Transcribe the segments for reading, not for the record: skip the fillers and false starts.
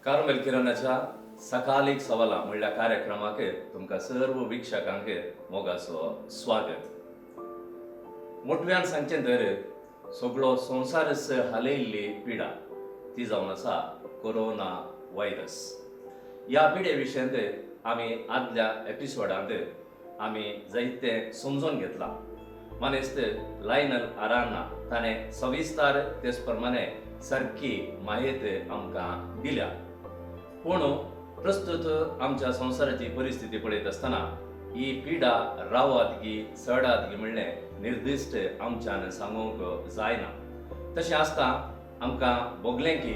Carmel किरणाच्या सकाळीक सवालां म्हणल्या कार्यक्रमाक तुमकां सर्व वीक्षकांक मोगाचो स्वागत. मोटव्यान सांगचें तर सगळो संवसारच हालयल्ली पिडा ती जावन आसा कोरोना व्हायरस. ह्या पिडे विशयांत आमी आदल्या एपिसोडांत आमी जायतें समजून घेतलां. मानेस्त लायनल आराना ताणें सविस्तार तेच प्रमाणे सारकी म्हायत आमकां दिल्या. पूण प्रस्तुत आमच्या संवसाराची परिस्थिती पळयत आसतना ही पिडा रावत गी चडात गी म्हणलें निर्दिश्ट आमच्यान सांगूंक जायना. तशें आसता आमकां भोगलें की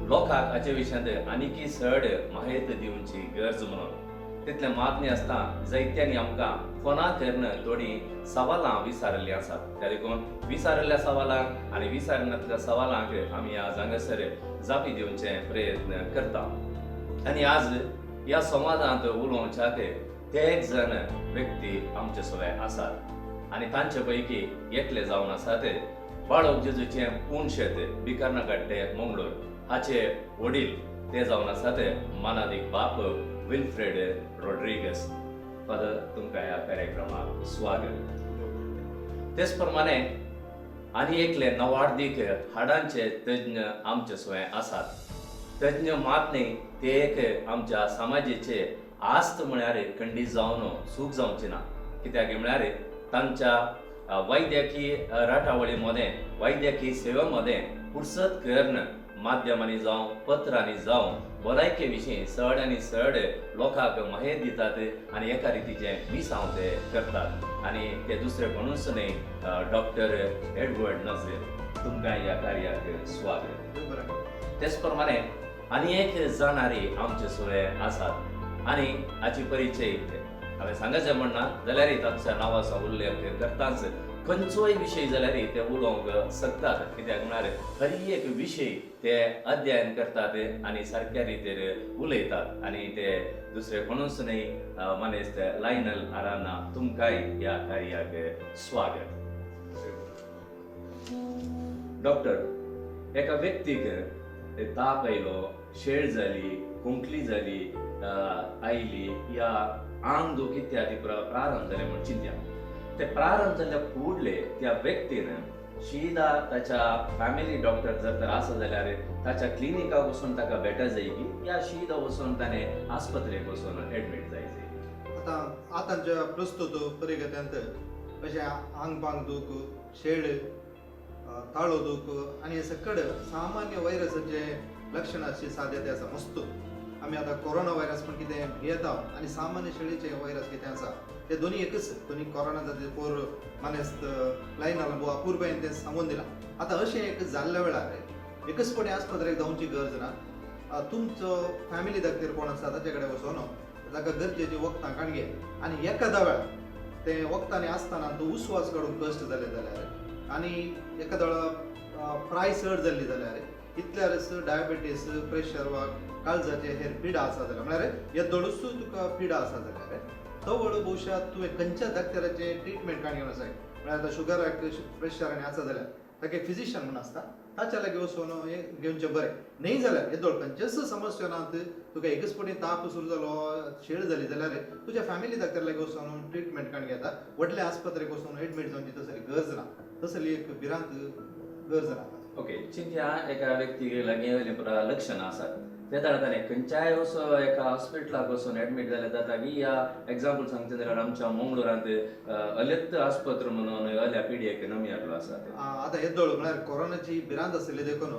लोकांक हाचे विशयांत आनीकय चड म्हायत दिवची गरज म्हणून. तितलें मात न्ही आसता जायत्यांनी आमकां फोना करून थोडीं सवालां विचारिल्लीं आसात. त्या देखून विचारिल्ल्या सवालांक आनी विचारिनातल्या सवालांक आमी आज हांगासर जापी दिवचे प्रयत्न करता. आनी आज ह्या संवादांत उलोवच्याक तेग जण व्यक्ती आमचे सगळे आसात आनी तांचे पैकी एकले जावन आसात बाळक जेजूचें पूणशेत बिकर्नाकाट्टे मंगळूर हाचे वडील, ते जावन आसात मानादीक बाप विल्फ्रेड रॉड्रिगस. फादर, तुमकां ह्या कार्यक्रमाक स्वागत. तेच प्रमाणे आनी एकले नवार्दीक हाडांचे तज्ञ आमचे स्वयं आसात. तज्ञ मात न्ही, ते एक आमच्या समाजेचे आस्त म्हळ्यार खंडीत जावन चूक जावची ना. कित्याक म्हळ्यार तांच्या वैद्यकीय राटावळी मदें, वैद्यकीय सेवे मदें फुरसत करून माध्यमांनी जावं पत्रांनी जावं भलायके विशीं चड आनी चड लोकांक माहिती दितात आनी एका रितीचें मिसांव ते करतात. आनी ते दुसरे कोणूच न्ही, डॉक्टर एडवर्ड नझीर. तुमकां ह्या कार्याक स्वागत. तेच प्रमाणे आनी एक जाणारी आमचे सुळे आसात आनी हाची परिचय हांवें सांगाचें म्हणना जाल्यारय तांच्या नांवाचो उल्लेख करताच. खंयचोय विशय जाल्यार ते उलोवंक शकतात, कित्याक म्हळ्यार हर एक विशय ते अध्ययन करतात आनी सारक्या रितीर उलयतात. आनी ते दुसरे कोणूच न्ही, मानेस्त लायनल आराना. तुमकांय ह्या कार्याक स्वागत. डॉक्टर, एका व्यक्तीक ताप आयलो, शेळ जाली, खोंकली जाली आयली या आंग दूख इत्यादी प्रारंभ जाले म्हूण चिंत्या. ते प्रारंभ जाल्ल्या कूडले त्या व्यक्तीन शिदा ताच्या फॅमिली डॉक्टर जर तर आसा जाल्यार ताच्या क्लिनिकाक वचून ताका भेटा जाय की या शिदा वचून ताणें आस्पत्रेक वचून एडमीट जाय जाय? आतां आतांच्या प्रस्तुत परिगत्यांत अशें आंग पांग दूख, शेळ, ताळो दूख आनी हे सकड सामान्य व्हायरसाचे लक्षणाची साध्यता आसा मस्त. आमी आतां कोरोना व्हायरस पण कितें भियेता आनी सामान्य शेळीचे व्हायरस कितें आसा ते दोनी एकच. दोनी कोरोना जाता. पोर मानेस्त लायनाला भोव अपुरबायेन तें सांगून दिलां. आतां अशें एक जाल्ल्या वेळार एकच फावटी आस्पत्रेक धांवची गरज ना. तुमचो फॅमिली डॉक्टर कोण आसा ताचे कडेन वचोन ताका गरजेची वखदां काडून घे. आनी एखाद्या वेळार ते वखदांनी आसतना तो उस्वास काडूंक कश्ट जाले जाल्यार आनी एखाद्या वेळार प्राय चड जाल्ली जाल्यार, इतल्यारच डायबिटीस, प्रेशर वा काळजाचे हेर पिडा आसा जाल्यार, म्हळ्यार येदोळूच तुका पिडा आसा जाल्यार तवळ बहुशा तुवें खंयच्या डॉक्टराचें ट्रिटमेंट काडून घेवन आसाय. म्हळ्यार आतां शुगराक, प्रेशर आनी आसा जाल्यार ताका एक फिजिशियन म्हणून आसता, ताच्या लागीं वचून हें घेवचें बरें. न्हय जाल्यार येदोळ खंयचेच समस्या नात, तुका एकच फावटी ताप सुरू जालो, शेळ जाली जाल्यार तुज्या फॅमिली डॉक्टर लागीं वचून ट्रिटमेंट काडून घेता. व्हडल्या आस्पत्रेक वचून एडमीट जावची तसली गरज ना, तसली एक भिरांत गरज ना. ओके, चिंत्या एका व्यक्तीक लागीं येयलें पुरा लक्षणां आसात, ते ताणें खंयच्याय असो एका हॉस्पिटलाक वचून एडमीट जाल्यार जाता की? या एग्जाम्पल सांगचें जाल्यार आमच्या मंगळुरांत अलेत्त आस्पत्र म्हणून अल्या पिडियेक नमियारलो आसा ते. आतां येदोळ म्हळ्यार कोरोनाची भिरांत आशिल्ली देखून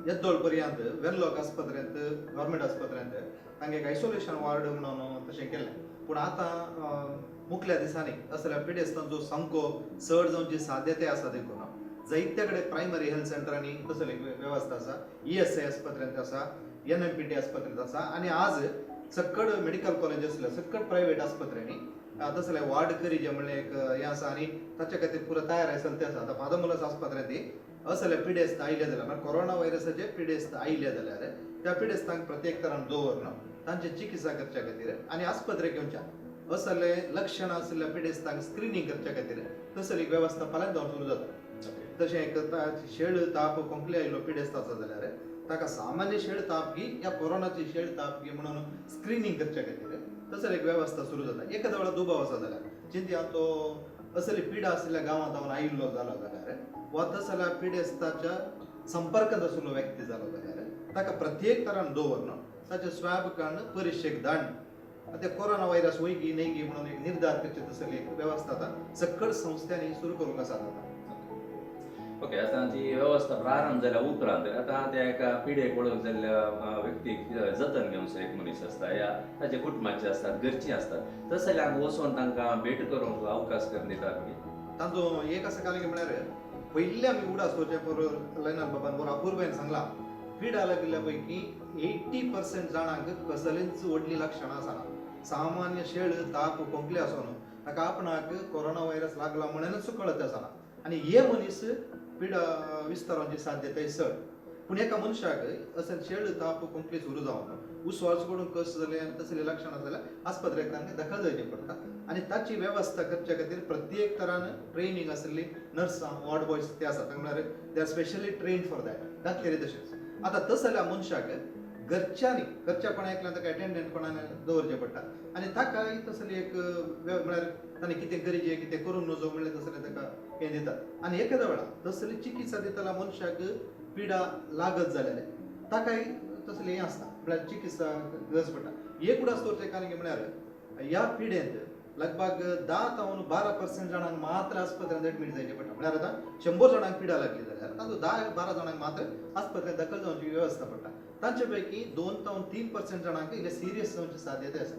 येदोळ पर्यंत वेल्लोक आस्पत्रेंत, गव्हर्मेंट आस्पत्रेंत तांगे एक आयसोलेशन वॉर्ड म्हणून तशें केलें. पूण आतां मुखल्या दिसांनी असल्या पिडेस्तांचो सामको चड जावची साध्यताय आसा देखून जायत्या कडेन प्रायमरी हेल्थ सेंटरांनी तसली वेवस्था आसा. ईएसआय आस्पत्रेंत आसा, एनएमपीटी आस्पत्रेंत आसा आनी आज सक्कड मेडिकल कॉलेज आसल्या सक्कड प्रायवेट आस्पत्र्यांनी तसले वॉर्ड करीजे म्हणलें एक हें आसा आनी ताच्या खातीर पुरो तयार आसा ते आसा. आतां फादर आस्पत्र्यांत असले पिडेस्त आयले जाल्यार, म्हळ्यार कोरोना व्हायरसाचे पिडेस्त आयले जाल्यार त्या पिडेस्तांक प्रत्येक तरान दवरन तांची चिकित्सा करच्या खातीर आनी आस्पत्रेक येवच्या असले लक्षणां आशिल्ल्या पिडेस्तांक स्क्रिनींग करच्या खातीर तसली एक वेवस्था फाल्यां जावन सुरू जाता. ओके. तशें एक शेळ ताप खोंकली आयलो पिडेस्त आसा जाल्यार ताका सामान्य शेळ ताप गी या कोरोनाची शेळ ताप गी म्हणून स्क्रिनींग करच्या खातीर तसर एक वेवस्था सुरू जाता. एखाद्या वेळार दुबाव आसा जाल्यार चिंतया तो असली पिडा आशिल्ल्या गांवांत हांव आयिल्लो जालो जाल्यार वा तसल्या पिडेस्ताच्या संपर्कांत आशिल्लो व्यक्ती जालो जाल्यार ताका प्रत्येक तरान दवरन ताचे स्वॅब काडून परिक्षेक धाडून ते कोरोना व्हायरस वय गी न्हय गी म्हणून एक निर्धार करचे तसली एक वेवस्था आतां सकळ संस्थांनी सुरू करूंक आसा आतां. ओके, आतां ती वेवस्था प्रारंभ जाल्या उपरांत आतां त्या एका पिडेक वळख जाल्ल्या व्यक्तीक जतन घेवचो एक मनीस आसता या ताचे कुटुंबाचे आसतात, घरचीं आसतात, तशें जाल्यार वचोन तांकां भेट करूंक अवकाश करून दितात की? तांचो एक आसा कारण की म्हळ्यार पयलीं आमी उडास करचे बरोबर लयनाल बाबान बरो अपुरबायेन सांगला, पिडा लागिल्ल्या पैकी 80% जाणांक कसलींच व्हडलीं लक्षणां आसना. सामान्य शेळ ताप खोंकली आसून ताका आपणाक कोरोना व्हायरस लागला म्हणूनच कळत आसना आनी हे मनीस पिडा विस्तारांची साध्यताय चड. पूण एका मनशाक अशें शेळ ताप खोंकली सुरू जावन उस्वास कडून कस जालें आनी तसलीं लक्षणां जाल्यार आस्पत्रेक तांकां दाखल जावचें पडटा आनी ताची वेवस्था करच्या खातीर प्रत्येक तरान ट्रेनींग आशिल्ली नर्सां, वॉर्ड बॉयज ते आसात, म्हळ्यार they are specially trained for that. डाक्टरी तशेंच आतां तसल्या मनशाक घरच्यांनी घरच्या कोणा एकल्यान ताका एटेंडंट कोणाक दवरचें पडटा आनी ताकाय तसली एक म्हळ्यार ताणें कितें गरजें कितें करूंक नजो म्हणल्यार तसलें ताका हें दितात. आनी एखाद्या वेळार तसली चिकित्सा दितना मनशाक पिडा लागत जाल्यार ताकाय तसलें हें आसता, म्हळ्यार चिकित्सा गरज पडटा. एक उडास दवरचें कारण म्हळ्यार ह्या पिडेंत लगभग 10 ते 12% जाणांक मात्र आस्पत्र्यांत एडमीट जावचें पडटा. म्हळ्यार आतां 100 जाणांक पिडा लागली जाल्यार तातूंत 10-12 जाणांक मात्र आस्पत्र्यांत दाखल जावची वेवस्था पडटा. तांचे पैकी 2 ते 3% जाणांक इल्लें सिरियस जावची साध्यताय आसा.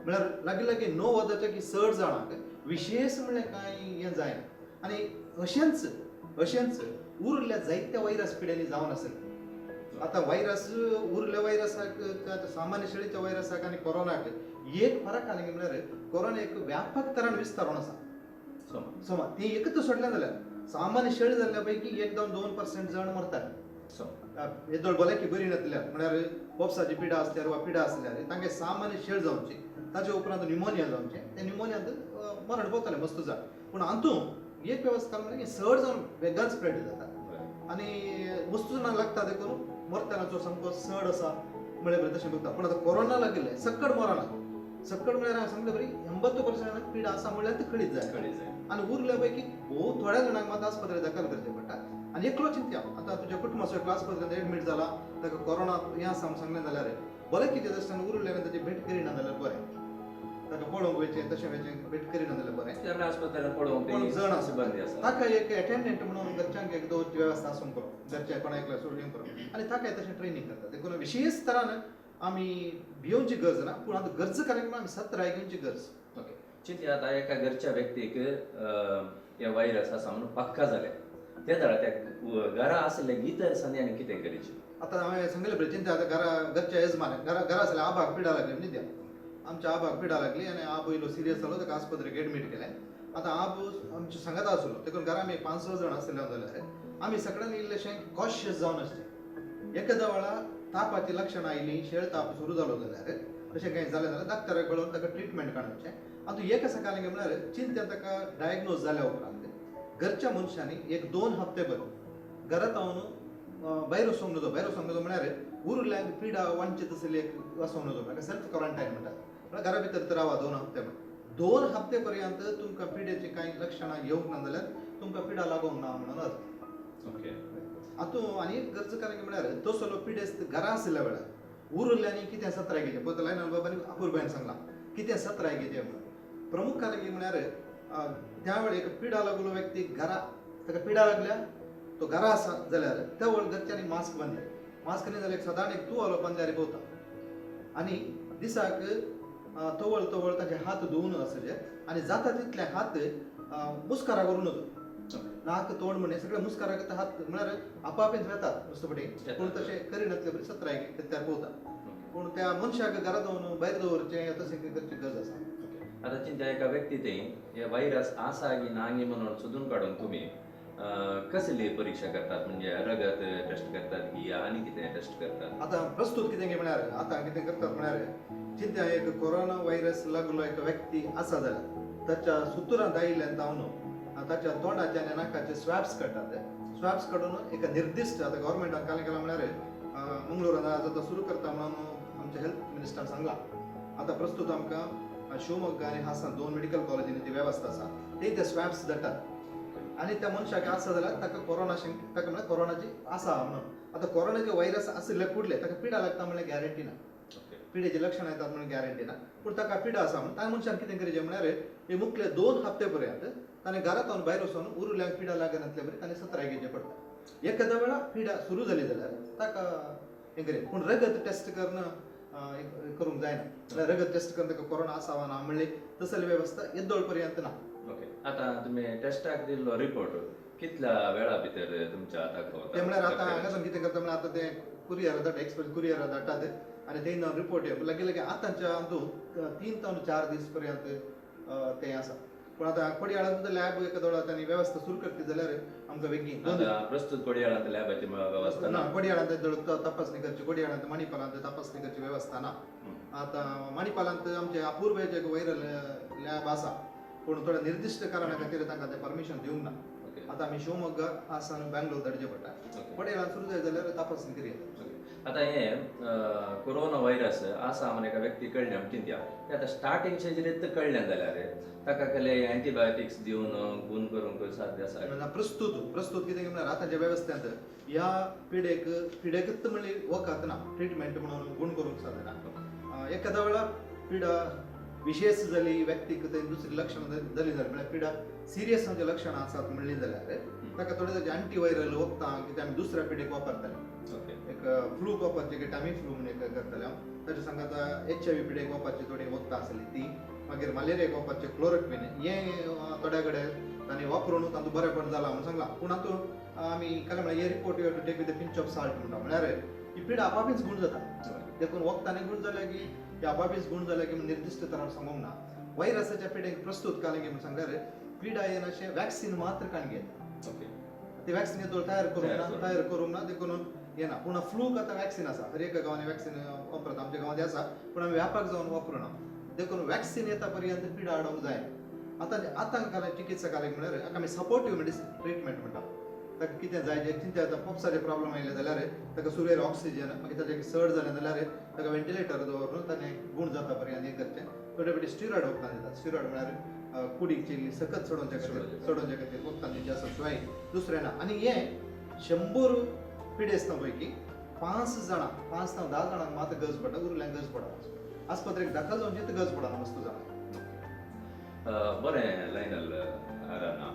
म्हळ्यार लागीं लागीं 9,000 की चड जाणांक विशेश म्हणल्यार कांय हें जायना. आनी अशेंच अशेंच उरिल्ल्या जायत्या व्हायरस पिड्यांनी जावन आसले. आतां व्हायरस उरिल्ल्या व्हायरसाक सामान्य शेळीच्या व्हायरसाक आनी कोरोनाक एक फरक आनी म्हळ्यार कोरोना एक व्यापक तरान विस्तारून आसा. समा ती एकच सोडलें जाल्यार सामान्य शेळी जाल्ल्या पैकी 1 जावन 2% जाण मरतात. येदोळ भलायकी बरी नासल्यार म्हळ्यार पोपसाची पिडा आसल्यार वा पिडा आसल्यार तांगे सामान्य शेळ जावची, ताचे उपरांत न्युमोनिया जावचें, ते न्युमोनियांत मरण पावताले मस्त जाण. पूण हातूंत एक वेवस्था म्हळ्यार चड जावन वेगान स्प्रेड जाता आनी वस्तू जाणांक लागता देखून मरतना सामको चड आसा म्हळ्यार तशें बगता. पूण आतां कोरोना लागिल्लें सक्कड मरना, सक्कड म्हळ्यार हांवें सांगलें बरी 80% जाणांक पिडा आसा म्हणल्यार ती कळीत जाय आनी उरल्या पैकी भोव थोड्या जाणांक मात आस्पत्रेंत दाखल करचें पडटा. आनी एकलो चिंत्या आतां तुज्या कुटुंबाचो एकलो आस्पत्रेंत एडमीट जाला, ताका कोरोना हें आसा म्हूण सांगलें जाल्यार भलायकीच्या दृश्टीन उरलें ताची भेट करिना जाल्यार बरें, ताका पळोवंक वयचें तशें वयचें भेट करिना जाल्यार बरें. आस्पत्रेंत पळोवंक जण आसा बंदी आसा, ताका एक एटेंडंट म्हणून घरच्यांक एक दवरची वेवस्था आसूंक पुरो, घरच्या कोणा एकल्या सोडून पुरो आनी ताकाय तशें ट्रेनींग करता. देखून विशेश तरान आमी भियोवची गरज ना, पूण आतां गरज कारण आमी सत्राय घेवची गरज. ओके, चिंतया आतां एका घरच्या व्यक्तीक हे व्हायरस आसा म्हणून पक्का जालें, ते जाल्यार त्या घरा आशिल्ले इतर संदी कितें करचें? आतां हांवें सांगलें पळय चिंता आतां घरा घरच्या येजमान घरा घरा आसल्या आबाक पिडा लागली न्ही, त्या आमच्या आबाक पिडा लागली आनी आबो इल्लो सिरियस जालो, ताका आस्पत्रेक एडमीट केलें. आतां आबो आमच्या सांगाता आसलो देखून घरा आमी 5-6 जाण आसले जाल्यार आमी सगळ्यांनी इल्लेशें कॉशियस जावन आसचें. एखाद्या वेळा तापाची लक्षणां आयलीं, शेळ ताप सुरू जालो जाल्यार तशें कांय जालें जाल्यार डाक्टराक कळोवन ताका ट्रिटमेंट काडचें. आतां एक आसा कारण म्हळ्यार चिंत्या ताका डायग्नोज जाल्या उपरांत घरच्या मनशांनी 1-2 हप्ते भर घरांत हांव भायर वचोंक नजो, भायर वचोंक नजो म्हळ्यार उरिल्ल्यांक पिडा वांटचे तसली एक वचोंक नजो, म्हळ्यार सेल्फ क्वॉरंटायन म्हणटात, म्हळ्यार घरा भितर तर रावा 2 हप्ते. 2 हप्ते पर्यंत तुमकां पिडेची कांय लक्षणां येवंक ना जाल्यार तुमकां पिडा लागोंक ना म्हणून अर्थ. ओके, आतां आनी एक गरज कारण म्हळ्यार तसलो पिडेस्त घरा आशिल्ल्या वेळार उरिल्ल्यांनी कितें सत्राय घेवचें, पळय लायनाल बाबांनी अपुरबायन सांगलां कितें सत्राय घेवचें म्हणून. प्रमुख कारण म्हळ्यार त्या वेळार एक पिडा लागलो व्यक्ती घरा ताका पिडा लागल्या तो घरा आसा जाल्यार त्या वेळ घरच्यांनी मास्क बांदले, मास्क न्ही जाल्यार सदांच एक तुवालो बांदल्यार भोंवता आनी दिसाक तवळ तवळ ताचे हात धुवून आसचे आनी जाता तितले हात मुस्कारा करून नजो, नाक तोंड म्हणे सगळे मुस्काराक हात म्हळ्यार आपापेंच वेतात नुस्तेपटी, पूण तशें करिनातले बरी सत्राय त्यार भोंवता. पूण त्या मनशाक घरा दवरून भायर दवरचें तशें करची गरज आसा. आतां चिंता एका व्यक्ती थंय हे व्हायरस आसा की ना म्हणून सोदून काडून तुमी कसली परीक्षा करतात, म्हणजे रगत टेस्ट करतात की आनी कितें टेस्ट करतात? आतां प्रस्तूत कितें म्हळ्यार आतां कितें करतात म्हळ्यार चिंत्या एक कोरोना व्हायरस लागलो एक व्यक्ती आसा जाल्यार ताच्या सुतुरांत आयिल्ल्यान जावन ताच्या तोंडाचे आनी नाकाचे स्वॅब्स काडटात स्वॅब्स काडून एका निर्दिश्ट आतां गव्हर्मेंटान काल केलां म्हळ्यार मंगळूरान आज आतां सुरू करता म्हणून आमच्या हेल्थ मिनिस्टरान सांगलां. आतां प्रस्तूत आमकां शिवमोग्गा आनी हासन 2 मेडिकल कॉलेजींनी ती वेवस्था आसा, ते ते स्वॅब्स धाडटात आनी त्या मनशाक आसा जाल्यार ताका कोरोना ताका म्हळ्यार कोरोनाची आसा म्हणून. आतां कोरोनाचे व्हायरस आशिल्ले कुडले ताका पिडा लागता म्हणल्यार गॅरंटी ना, पिडेची लक्षणां येतात म्हणून गॅरंटी ना, पूण ताका पिडा आसा म्हणून त्या मनशान कितें करचें म्हळ्यार हे मुखले 2 हप्ते पर्यंत ताणें घरांत भायर वचून उरुल्यांक पिडा लागनातले बरी ताणें सत्राय घेवचें पडटा. एखाद्या वेळा पिडा सुरू जाली जाल्यार ताका हें करें, पूण रगत टेस्ट करून करूंक जायना, म्हळ्यार रगत टेस्ट करून ताका कोरोना आसा वा ना म्हणली तसली वेवस्था येदोळ पर्यंत ना. ओके, आतां तुमी टेस्टाक दिल्लो रिपोर्ट कितल्या वेळा भितर तुमच्या हाताक पावता? ते म्हळ्यार आतां हांगासून कितें करता म्हळ्यार आतां ते कुरियर धाडटा, एक्सप्रेस कुरियर धाडटात आनी ते रिपोर्ट लगे लगे आतांच्या हातूंत 3 ते 4 दीस पर्यंत तें आसा. पूण आतां कोडयाळांत लॅब एका दोळा तांणी वेवस्था सुरू करतली जाल्यार आमकां बेगीन प्रस्तूत कोडयाळांत लॅबाची वेवस्था ना, कोडयाळांत तपासणी करची, कोडयाळांत मणिपालांत तपासणी करची वेवस्था ना. आतां मणिपालांत आमचे अपूर्वेचे एक व्हायरल लॅब आसा, पूण थोड्या निर्दिश्ट कारणा खातीर तांकां तें परमिशन दिवंक ना. आतां आमी शिवमोग्गा हासन बेंगलोर धाडचें पडटा, कोडयाळांत सुरू जाय जाल्यार तपासणी करया. आतां हें कोरोना व्हायरस आसा म्हण एका व्यक्ती कळ्ळें आमी चिंतया, तें आतां स्टार्टींग स्टेजीर कळ्ळें जाल्यार ताका कसले एंटीबायोटिक्स दिवन गुण करूंक साध्य आसा? प्रस्तूत प्रस्तूत कितें म्हळ्यार आतांच्या वेवस्थेंत ह्या पिडेक पिडेकच म्हणली वखद ना, ट्रिटमेंट म्हणून गुण करूंक साध्य ना. एखाद्या वेळा पिडा विशेष जाली व्यक्तीक थंय दुसरी लक्षणां जाली जाल्यार म्हळ्यार पिडा सिरियस म्हणजे लक्षणां आसात म्हणली जाल्यार ताका थोडे ताचे अँटीव्हायरल वखदां कितें आमी दुसऱ्या पिडेक वापरताले, एक फ्लूक वापरचे की टॅमी फ्लू म्हणून एक करताले हांव, ताच्या सांगाता HIV पिडेक वापरची थोडी वखदां आसली ती, मागीर मलेरियाक वापरचे क्लोरोक्विन, हें थोड्या कडेन तांणी वापरून तांतूं बरेपण जालां म्हणून सांगलां. पूण हातूंत आमी काय म्हळ्यार हे report you have to take with a pinch of salt म्हणटा, म्हळ्यार ही पिडा आपापीच गूण जाता, देखून वखदांनी गूण जाल्या की ही आपापीच गूण जाल्या की निर्दिश्ट तरान सांगूंक ना. व्हायरसाच्या पिडेक प्रस्तूत कालें की म्हणून सांगल्यार पिडा येनाशें वॅक्सीन मात्र काडून घेता, ते वॅक्सीन येदोळ तयार करूंक ना, तयार करूंक ना देखून येना. पूण फ्लूक आतां वॅक्सीन आसा, हर एका गांवांनी वॅक्सीन वापरता, आमच्या गांवांत आसा, पूण आमी व्यापक जावन वापरुना, देखून वॅक्सीन येता पर्यंत पिडा आडोवंक जाय. आतां आतां काल चिकित्सा कालें म्हळ्यार आमी सपोर्टीव मेडिसीन ट्रिटमेंट म्हणटा, ताका कितें जाय जें चिंता आतां पोपसाचे प्रॉब्लम आयले जाल्यार ताका सुरवेर ऑक्सिजन, मागीर ताजें चड जालें जाल्यार ताका व्हेंटिलेटर दवरून ताणें गूण जाता पर्यंत हें करचें. थोडे फावटी स्टिरॉयड वखदां दितात, स्टिरॉयड म्हळ्यार कुडीची सकत चडोवच्या खातीर चडोवच्या खातीर वखदां दिवचीं आसा शिवाय दुसरें ना. आनी हें 100 पिडेस्तां पैकी 5 जाणां 5 ते 10 जाणांक मात गरज पडटा, उरिल्ल्यांक गरज पडना, आस्पत्रेक दाखल जावची तर गरज पडना वस्तू जाणां. बरें लायनल आराना,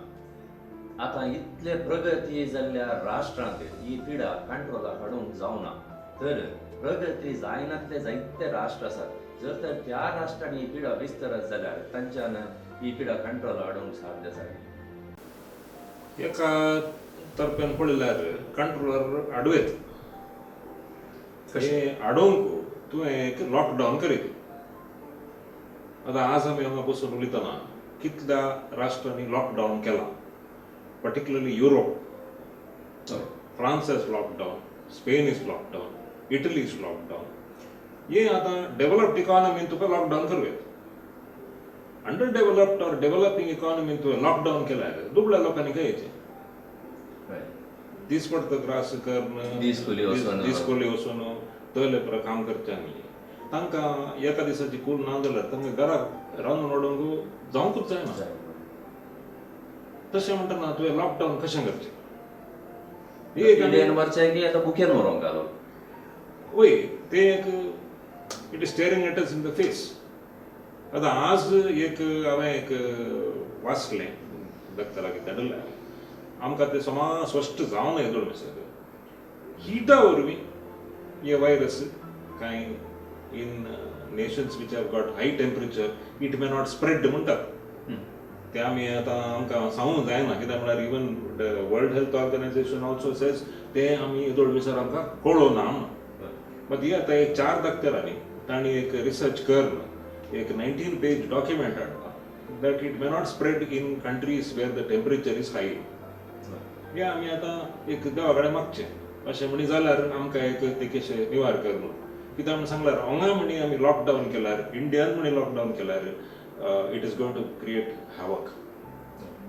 आतां इतले प्रगती जाल्ल्या राष्ट्रांत ही पिडा कंट्रोलाक हाडूंक जावना, तर प्रगती जायनातले जायते राष्ट्र आसात, जर तर त्या राष्ट्रांनी ही पिडा विस्तारत जाल्यार तांच्यान ही पिडा कंट्रोल हाडूंक साध्य आसा. एका तर्फेन पळयल्यार कंट्रोलर हाडूं येता, हाडोवंक तुवें एक लॉकडावन करीत. आतां आज आमी हांगा बसून उलयतना कितल्या राष्ट्रांनी लॉकडावन केलां, particularly Europe, France has lockdown, Spain is lockdown, Italy is lockdown. हे आतां डेव्हलप्ड इकॉनॉमीन तुका लॉकडावन करूं येता, अंडर डेव्हलप्ड ऑर डेव्हलपींग इकॉनॉमीन तुवें लॉकडावन केल्यार दुबळ्या लोकांनी खंय येचें? दीसपडतो त्रास करून दीस खोली वचून तले पर काम करचें न्ही, तांकां एका दिसाची कूल ना जाल्यार तांकां घराक रांदून वाडूंक जावंकूच जायना. तशें म्हणटना तुवें लॉकडावन कशें करचें? पिडेन मरचें की आतां भुकेन मरोंक घालो? वय, तें एक it is staring at us in the face. आतां आज एक हांवें एक वाचलें डॉक्टराक धाडिल्लें, आमकां तें समा स्पश्ट जावना येदोळ मेसेज, हिटा वरवीं हे व्हायरस कांय in nations which have got high temperature it may not spread म्हणटात, ते आमी आतां आमकां सांगूंक जायना, कित्याक म्हळ्यार even the World Health Organization also says ते आमी येदोळ विचार आमकां कळोवना म्हणून. बट ही आतां एक 4 डॉक्टरांनी तांणी एक रिसर्च करून एक 19 पेज डॉक्युमेंट हाडला that it may not spread in countries where the temperature is high. हे आमी आतां एक देवा कडेन मागचें अशें म्हणी जाल्यार आमकां एक ते कशें निवार कर म्हणून, कित्याक म्हण सांगल्यार हांगा म्हणी आमी लॉकडावन केल्यार, इंडियान म्हणी लॉकडावन केल्यार it is going to create havoc.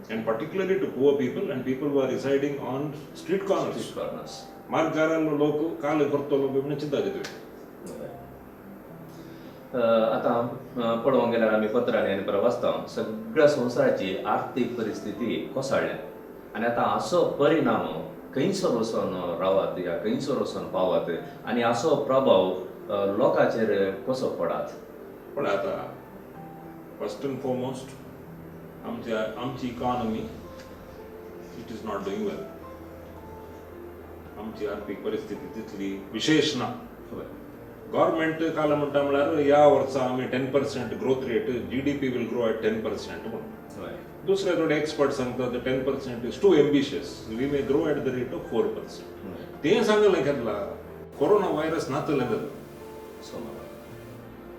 And particularly to poor people and people who are residing on street corners. Street corners. मार्गार लोक काल करतलो म्हणून चिंता जातली. आतां पळोवंक गेल्यार आमी पत्रांनी आनी परत वाचता, सगळ्या संवसाराची आर्थीक परिस्थिती कोसळ्ळ्या आनी आतां हाचो परिणाम खंयसर वचोन रावात या खंयसर वचोन पावत आनी हाचो प्रभाव लोकांचेर कसो पडात? पण आता फर्स्ट अँड फॉरमोस्ट आमची economy it is not doing well. आमची आर्थीक परिस्थिती तितली विशेष ना. गव्हर्मेंट काल म्हणटा म्हळ्यार ह्या वर्सा आमी 10% growth rate, GDP will grow at 10% म्हणून. दुसरे थोडे एक्सपर्ट सांगतात 10% is too ambitious, we may grow at the rate of 4%. तें सांगलें केन्ना कोरोना व्हायरस नातलें जालें.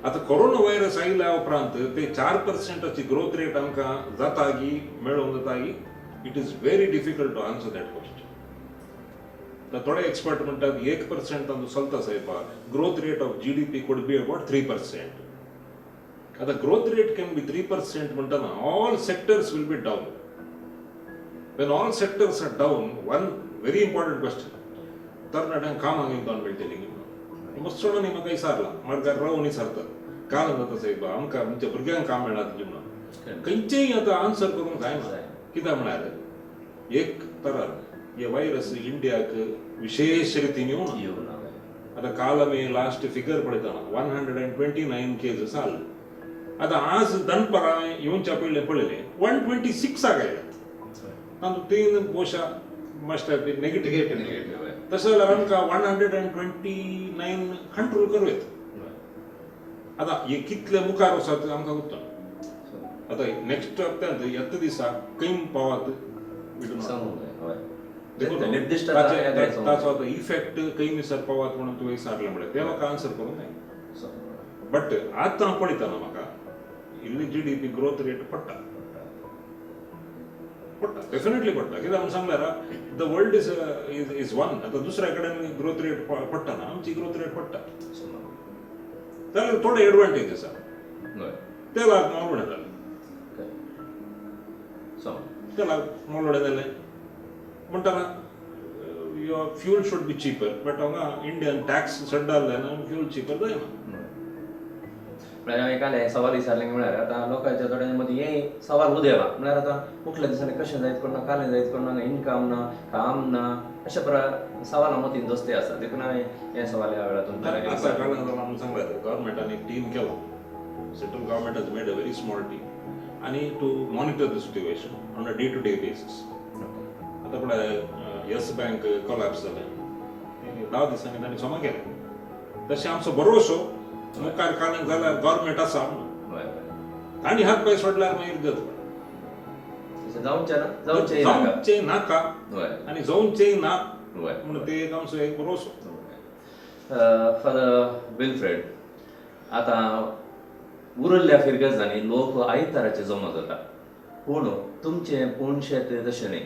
आतां कोरोना व्हायरस आयल्या उपरांत ते 4%ची ग्रोथ रेट आमकां जाता की मेळोवंक जाता की, it is very difficult to answer that question. थोडे एक्सपर्ट म्हणटात 1% तांचो चलता सायबा, growth rate of GDP could be about 3%. आतां growth rate can be 3% म्हणटना all sectors will be down. When all sectors are down, one very important question, तरणाट्यांक कामां घेवन मेळटली? मस्सोणांनी म्हाका विचारलां, मार्गार रावून विचारतात, काम जाता सायबा आमकां, आमच्या भुरग्यांक काम मेळत की म्हणून. खंयचेय आतां आन्सर करूंक जायना. कित्याक म्हळ्यार एक तरान हे व्हायरस इंडियाक विशेश रितीन येवना. येवना. आतां काल आमी लास्ट फिगर पळयतना 129 केजीस आसले. आतां आज दनपारां येवच्या पयलीं पळयलें, 126 आयल्यात. तातूंत तीन बहुशा must have been negative. Negative. तशें जाल्यार आमकां 129 कंट्रोल करूं येता. आतां हे कितले मुखार वचत आमकां गुत्त. आतां नेक्स्ट हप्त्यांत येता दिसा खंय पावत we do not know. सांगूंक जाय, हय. देखून निर्दिश्ट ताचो आतां इफेक्ट खंय मिसर पावत म्हणून तुवें विचारलें म्हळ्यार तें म्हाका आन्सर करूंक जाय. बट आतां पळयतना म्हाका इल्ली जीडीपी ग्रोथ रेट पडटा, पडटा, डेफिनेटली पडटा. कित्याक म्हणून सांगल्यार the world is one. आतां दुसऱ्या कडेन ग्रोथ रेट पडटा ना, आमची ग्रोथ रेट पडटा जाल्यार थोडे एडवांटेज आसा. तेलाक मोल उणें जालें. तेलाक मोल उणें जालें म्हणटना your fuel should be cheaper, but हांगा इंडियन टॅक्स चड जाल्ल्यान फ्यूल चिपर जायना. म्हळ्यार हांवें काल हें सवाल विचारलें म्हळ्यार आतां लोकांच्या थोड्या मदीं हें सवाल उदेला, म्हळ्यार आतां मुखल्या दिसांनी कशें जायत कोण ना, कालें जायत कोण ना, इनकम ना, काम ना, अशें प्रा सवालां मतीन दोस्ती आसा. देखून हांवें हें सवाल ह्या वेळार तुमकां आतां विचारलें. काल जाल्यार आमी सांगलें गव्हर्मेंटान एक टीम केला, central government has made a very small team आनी to monitor the situation on a day to day basis. आतां पळय येस बँक कोलॅप्स जालें, 10 दिसांनी तांणी जमा केलें. तशें आमचो भरोसो मुखार काल जाल्यार गव्हर्मेंट आसा म्हणून. हय हय तांणी हात पांय सोडल्यार मागीर गत. तशें जावचें ना, जावचें नाका. जावचें नाका आनी जावचें ना म्हणून ते एक आमचो एक भरोसो. फादर विल्फ्रेड, आतां उरिल्ल्या फिरगजांनी लोक आयताराचे जमा जाता, पूण तुमचें पूण शेत तशें न्ही.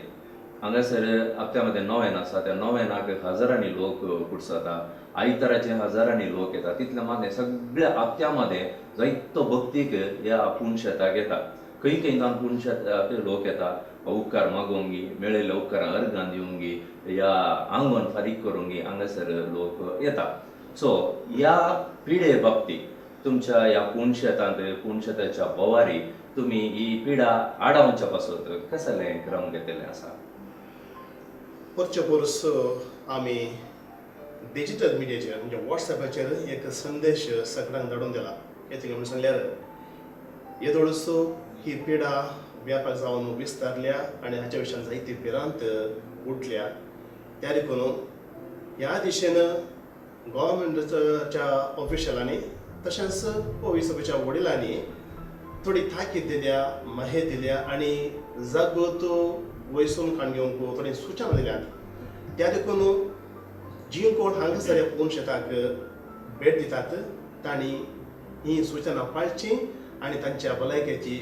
हांगासर हप्त्या मदें नोवेन आसा, त्या नोवेनाक हजारांनी लोक कुडसता, आयताराचे हजारांनी लोक येता. तितले मात सगळ्या हप्त्या मदें जायतो भक्तीक ह्या पुणशेताक येता. खंय खंय जावन पुणशेताक लोक येता, उपकार मागोवंगी, मेळिल्ल्या उपकारां अर्गां दिवंगी या आंगण फारीक करूंगी हांगासर लोक येता. सो ह्या पिडे बाबतींत तुमच्या ह्या पुणशेतांत, पुणशेताच्या भोवारी तुमी ही पिडा आडावच्या पासत कसलें क्रम घेतिल्लें आसा? परचे परस आमी डिजिटल मिडियाचेर म्हणजे वॉट्सॅपाचेर एक संदेश सगळ्यांक धाडून दिला. कितें म्हणून सांगल्यार येदोळसो ही पिडा व्यापक जावन विस्तारल्या आनी हाच्या विशयान जायती भिरांत उठल्या. त्या देखून ह्या दिशेन गव्हर्मेंटाच्या ऑफिशलांनी तशेंच पवी सभेच्या वडिलांनी थोडी ताकीद दिल्या, माहिती दिल्या आनी जागृत वयसून काण घेवंक थोडी सुचना दिल्यात. त्या देखून जी कोण हांगासर ह्या शेताक भेट दितात तांणी ही सुचना पाळची आनी तांच्या भलायकेची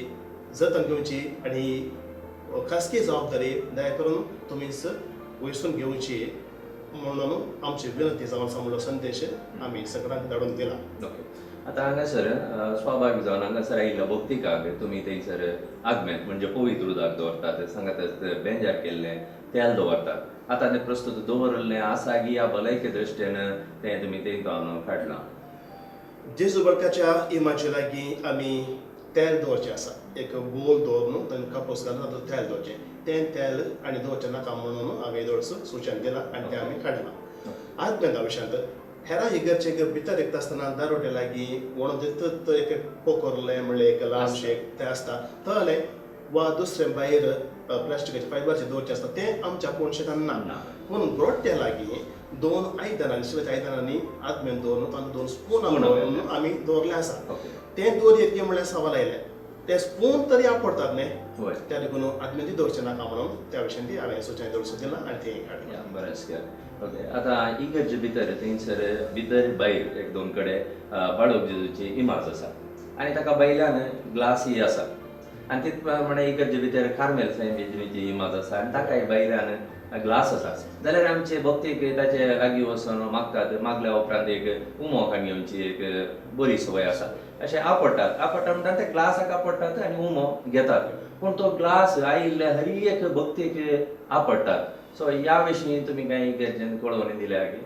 जतन घेवची आनी खासगी जबाबदारी दया करून तुमीच वयसून घेवची म्हणून आमची विनंती जावन आसा म्हणलो संदेश आमी सगळ्यांक धाडून दिला. ओके. आतां हांगासर स्वाभावीक जावन हांगासर आयिल्ल्या भक्तिकाक तुमी थंयसर आगमेंत म्हणजे पवित्र उदक दवरतात, सांगात बेंजार केल्लें तेल दवरतात. आतां तें प्रस्तुत दवरिल्लें आसा की ह्या भलायके दृश्टीन तें तुमी थंय काडलां? जेजू बळकाच्या इमाजे लागीं आमी तेल दवरचें आसा. एक बोल दवरून तांकां कापूस घालून तातूंत तेल दवरचें. तें तेल आनी दवरचें नाका म्हणून हांवें दवरचो सुचन दिलां आनी तें आमी काडलां. आदमेंता विशयांत हेरा इगर्जेक भितर एकता आसतना दारोटे लागीं वणत एक पोखरलें म्हणल्यार एक ल्हानशें तें आसता तलें वा दुसरें भायर प्लास्टिकाचें फायबराचें दवरचें आसता, तें आमच्या कोण शेतान ना. पूण ग्रोट्या लागीं दोन आयदनां, शिवाच्या आयदनांनी आदमेन दवरून तातूंत दोन स्पून दवरून आमी दवरलें आसा. तें दवरयेत की म्हणल्यार सवाल आयलें, ते स्पून तरी आपडतात न्ही, त्या देखून आदमेन दवरचें नाका म्हणून त्या विशयान ती हांवें सुचना दवरचें दिलां आनी तें काडलें. बरें केलें. ओके, आतां इगर्जे भितर थंयसर भितर भायर एक दोन कडेन बाळक जेजूची इमाज आसा आनी ताका भायल्यान ग्लासय आसा आनी तेच प्रमाणे इगर्जे भितर कार्मेल सायबिणीची इमाज आसा आनी ताकाय भायल्यान ग्लास आसा. जाल्यार आमचे भक्तीक ताचे लागीं वचून मागतात, मागल्या उपरांत एक उमो काडून घेवची एक बरी संवय आसा. अशें आपडटात, आपडटात म्हणटा ते ग्लासाक आपडटात आनी उमो घेतात, पूण तो ग्लास आयिल्ल्या हर एक भक्तीक आपडटात. सो ह्या विशीं तुमी कांय इगर्जेन कळोवणी दिल्या की?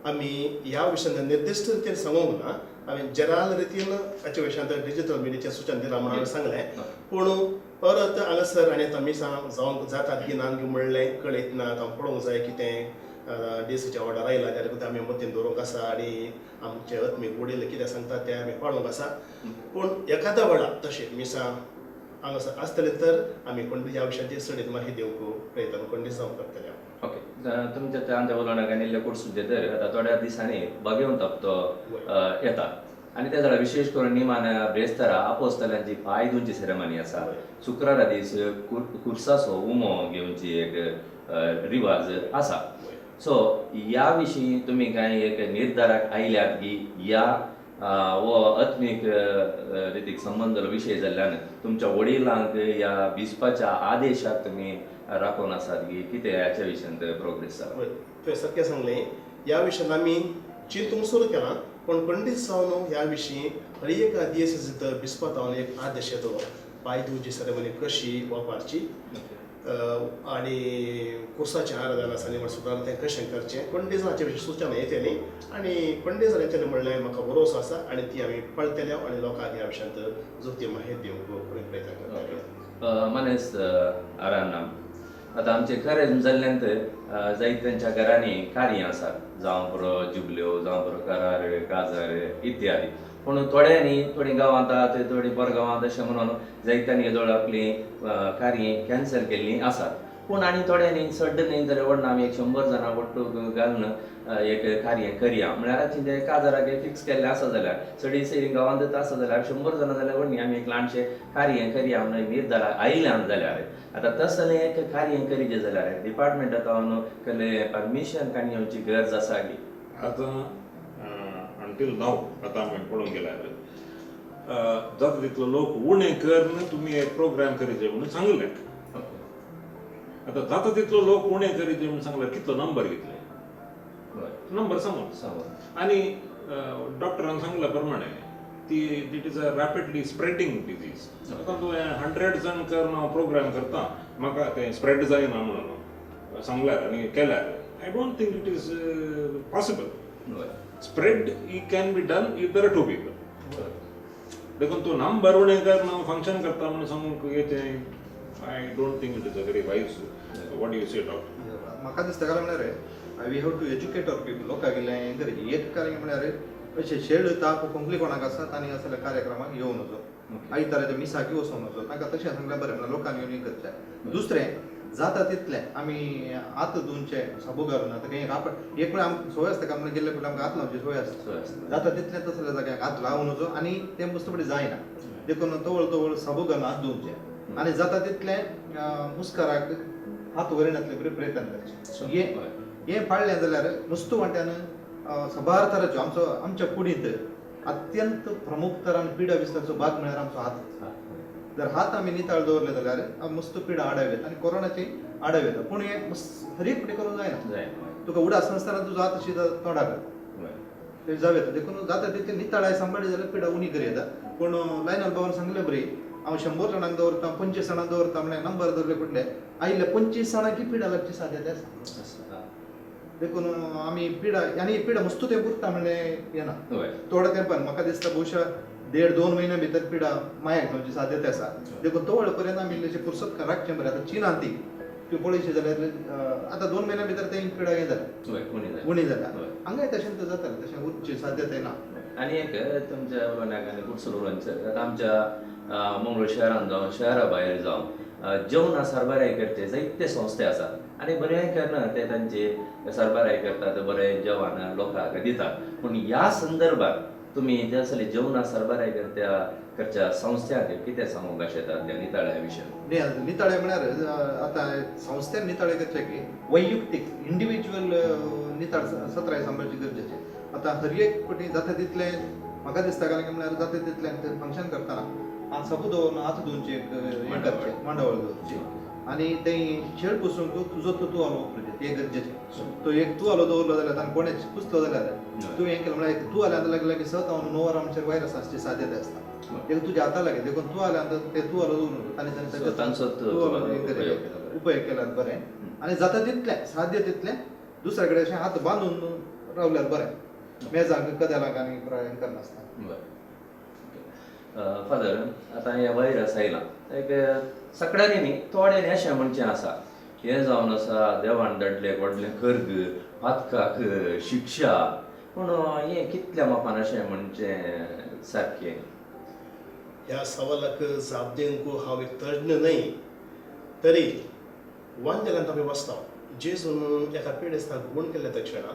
आमी ह्या विशयान निर्दिश्ट रितीन सांगूंक ना, आमी जनरल रितीन हाच्या विशयांत डिजिटल मिडियाचें सुचन दिलां म्हणून हांवें सांगलें. पूण परत हांगासर आनी आतां मिसां जावंक जातात की ना म्हणलें कळयत ना. आतां पळोवंक जाय कितें डीसीचे ऑर्डर आयला त्या देखून आमी मतीन दवरूंक आसा आनी आमचे आत्मीक वडील कितें सांगतात तें आमी पाळूंक आसा. पूण एखाद्या वेळा तशें मिसां हांगासर आसतलें तर आमी कोण ह्या विशयाचेर चडीत माहिती दिवंक प्रयत्न कोण जावंक करतले. ओके, तुमच्या त्या आमच्या उलोवण्याक आनी इल्लें कोडसूचें तर आतां थोड्या दिसांनी बागेवन तप्तो येता आनी त्या जाल्यार विशेश करून निमान ब्रेस्तारा आपोस्तलांची पांय धुवची सेरेमनी आसा. शुक्रारा दीस कुर्साचो उमो घेवची एक रिवाज आसा. सो ह्या विशीं तुमी कांय एक निर्धाराक आयल्यात की ह्या हो आत्मीक रितीक संबंदलो विशय जाल्ल्यान तुमच्या वडिलांक ह्या बिस्पाच्या आदेशाक तुमी राखून आसात की कितें ह्याच्या विशयांत प्रोग्रेस जाला? तुवें सारकें सांगलें. ह्या विशयान आमी चिंतूंक सुरू केलां, पूण खंडीत जावन ह्या विशीं हर एक दियेसीत बिस्पातावन एक आदेश येतलो पांय धुवची सेरेमनी कशी वापरची आनी कुर्साचें आराधन आसा आनी सुद्दां तें कशें करचें, खंडीत हाचे विशीं सुचना येतली आनी खंडीत येतलें म्हणलें म्हाका भरोसो आसा आनी ती आमी पळतले आनी लोकांक ह्या विशयांत जोखती माहिती दिवंक प्रयत्न करतले. मनेस आराना, आतां आमचें खरें जाल्ल्यान जायत्यांच्या घरांनी कार्यां आसात, जावं पुरो जुबल्यो, जावं पुरो करार, काजार इत्यादी. पूण थोड्यांनी थोडीं गांवांत आहात, थोडीं परगांवांत अशें म्हणून जायत्यांनी येदोळ आपलीं कार्यां कॅन्सल केल्लीं आसात. पूण आनी थोड्यांनी चड न्ही जाल्यार व्हडना आमी एक 100 जाणां वट्टू घालून एक कार्य करया म्हळ्यार तें काजाराक फिक्स केल्लें आसा जाल्यार चडीसे गांवांतच आसा जाल्यार 100 जाणां जाल्यार व्हडली आमी एक ल्हानशें कार्य करया म्हणून निर्धार आयल्यान जाल्यार आतां तसलें एक कार्य करीचें जाल्यार डिपार्टमेंटा जावन कसलें परमिशन काडून घेवची गरज आसा की? आतां अंटील नाव आतां आमी पळोवंक गेल्यार जाता तितलो लोक उणें करून तुमी एक प्रोग्राम करीचे म्हणून सांगलें. आतां जाता तितलो लोक उणें करीचे म्हणून सांगल्यार कितलो नंबर घेतले? नंबर सांगून आनी डॉक्टरान सांगल्या प्रमाणे ती it is a rapidly spreading disease. आतां तुवें 100 जाण करून हांव प्रोग्राम करता, म्हाका तें स्प्रेड जायना म्हणून सांगल्यार आनी केल्यार I don't think it is possible. Spread it can be done if there are 2 people. देखून तूं नंबर उणें कर हांव फंक्शन करता म्हणून सांगूंक तें I don't think it is a very wise. What do you say doctor? म्हाका दिसता काय म्हळ्यार we have to educate our people. लोकांक हें करचें एक कार्य म्हळ्यार अशें शेळ ताप खोंकली कोणाक आसा तांणी असल्या कार्यक्रमाक येवं नजो, आयताराच्या मिसाक वचूं नजो, तांकां तशें सांगल्यार बरें म्हळ्यार लोकांनी येवन हें करचें. दुसरें जाता तितलें आमी हात धुवचे साबू घालून. आतां खंय आपण एक वेळ आमकां संवय आसता काय म्हणून गेल्ले फावटी आमकां हात लावची संवय आसता, जाता तितलें तसल्या जाग्याक हात लावूं नजो आनी तें मस्तपटी जायना देखून तवळ तवळ साबू घालून हात धुवचे आनी जाता तितलें मुस्काराक हात व्हरिनासले बरें प्रयत्न करचें. हें पाळ्ळें जाल्यार नुस्तो वांट्यान सबार तराच्यो आमचो आमच्या कुडींत अत्यंत प्रमुख तरान पिडा विस्तारचो भाग म्हळ्यार आमचो हात. जर हात आमी नितळ दवरले जाल्यार मस्त पिडा आडाव येता आनी कोरोनाची आडाव येता. पूण हें हर एक फावटी करूंक जायना, तुका उडास नासतना तुजो हात अशी तोंडाक ते जावं येता. देखून जाता तितली नितळाय सांबाळ्ळी जाल्यार पिडा उणी करी येता. पूण लायनल बाबान सांगले बरी, हांव 100 जाणांक दवरता, 25 जाणांक दवरता म्हळ्यार नंबर दवरले कुठले आयिल्ले 25 जाणांक पिडा लागची साध्यता आसा. देखून आमी पिडा आनी पिडा मस्तू तें उरता म्हणलें येना, थोड्या तेंपान म्हाका दिसता बहुशा 1.5-2 म्हयन्या भितर पिडा मायाक जावची साध्यता आसा. देखून तो वेळ पर्यंत आमी इल्लेशें पुरसत राखचें बरें. आतां चिनान ती तूं पळयशी जाल्यार आतां 2 म्हयन्या भितर तें पिडा हें जालें, उणी जाल्या. हांगाय तशें जातालें, तशें उरची साध्यताय ना. आनी एक तुमच्या उलोवण्याक आनी कुडसूल उलोवचें, आतां आमच्या मंगळूर शहरान जावं शहरा भायर जावं जेवणा सरबराय करचे जायते संस्थे आसात आनी बरें करना ते तांचे सरबराय करतात, बरें जेवण लोकांक दितात. पूण ह्या संदर्भात तुमी जे असले जेवणा सरबराय करच्या संस्थ्यांक कितें सांगूंक शकतात त्या नितळ्या विशयान? नितळे म्हळ्यार आतां संस्थेन नितळे करचे की वैयक्तीक इंडिविज्युअल नितळ सत्राय सांबाळची गरजेचें. आतां हर एक पटी जाता तितलें म्हाका दिसता, कारण म्हळ्यार जाता तितलें फंक्शन करतना हात सबू दवरून हात धुवची एक हें करचें, मांडावळ दवरची आनी तें शेळ पुसूंक तुजो तो तुवालो वापरचें, तें गरजेचें. तो एक तुवालो दवरलो जाल्यार ताणें कोणें पुसलो जाल्यार तुवें हें केलें म्हळ्यार तुवाल्यान लागीं लागीं 7-9 वरां आमचेर व्हायरस आसची साध्यता आसता. एक तुज्या हाता लागीं, देखून तुवाल्यान ते तुवालो दवरून ताणें तांचो उपयोग केल्यार बरें. आनी जाता तितलें साध्य तितलें दुसऱ्या कडेन अशें हात बांदून रावल्यार बरें, मेजांक कदेलांक आनी हें करनासतना. फादर, आतां हें व्हायरस आयलां एक सगळ्यांनी न्ही थोड्यांनी अशें म्हणचें आसा, हें जावन आसा देवान धाडलें व्हडलें खर्ग पातकाक शिक्षा, पूण हें कितल्या मापान अशें म्हणचें सारकें? ह्या सवालाक जाप दिवंक हांव एक तज्ञ न्हय, तरी वांजेलांत आमी वाचता जेजून एका पिडेस्ताक गूण केल्ल्या तक्षणा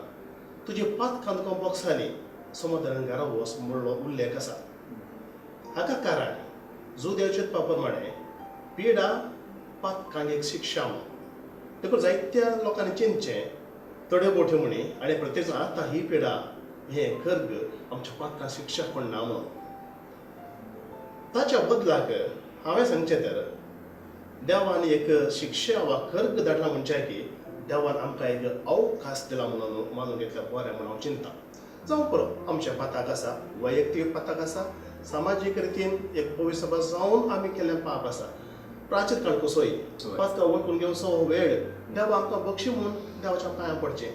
तुजी पातकां तुका बोगसाली समाधान घरा वच म्हणलो उल्लेख आसा. हाका कारण जुदेव चिंतपा प्रमाणे पिडा पातकांक एक शिक्षा म्हणून. देखून जायत्या लोकांनी चिंतचें थोड्यो बोट्यो म्हणी आनी प्रत्येक जाण आतां ही पिडा हें खर्ग आमच्या पातकां शिक्षा कोण ना म्हणून. ताच्या बदलाक हांवें सांगचें तर देवान एक शिक्षा वा खर्ग धाडला म्हणचे की देवान आमकां एक अवकाश दिला म्हणून मानून घेतल्या बरें म्हणून हांव चिंता. जावं पुरो आमचें पाताक आसा, वैयक्तीक पाताक आसा, सामाजीक रितीन एक पवित्र सभा जावन आमी केल्लें पाप आसा. प्राचीन काळ कसोय पातकां वळखून घेवचो हो वेळ देवा आमकां बक्षी म्हणून देवाच्या पांयां पडचें,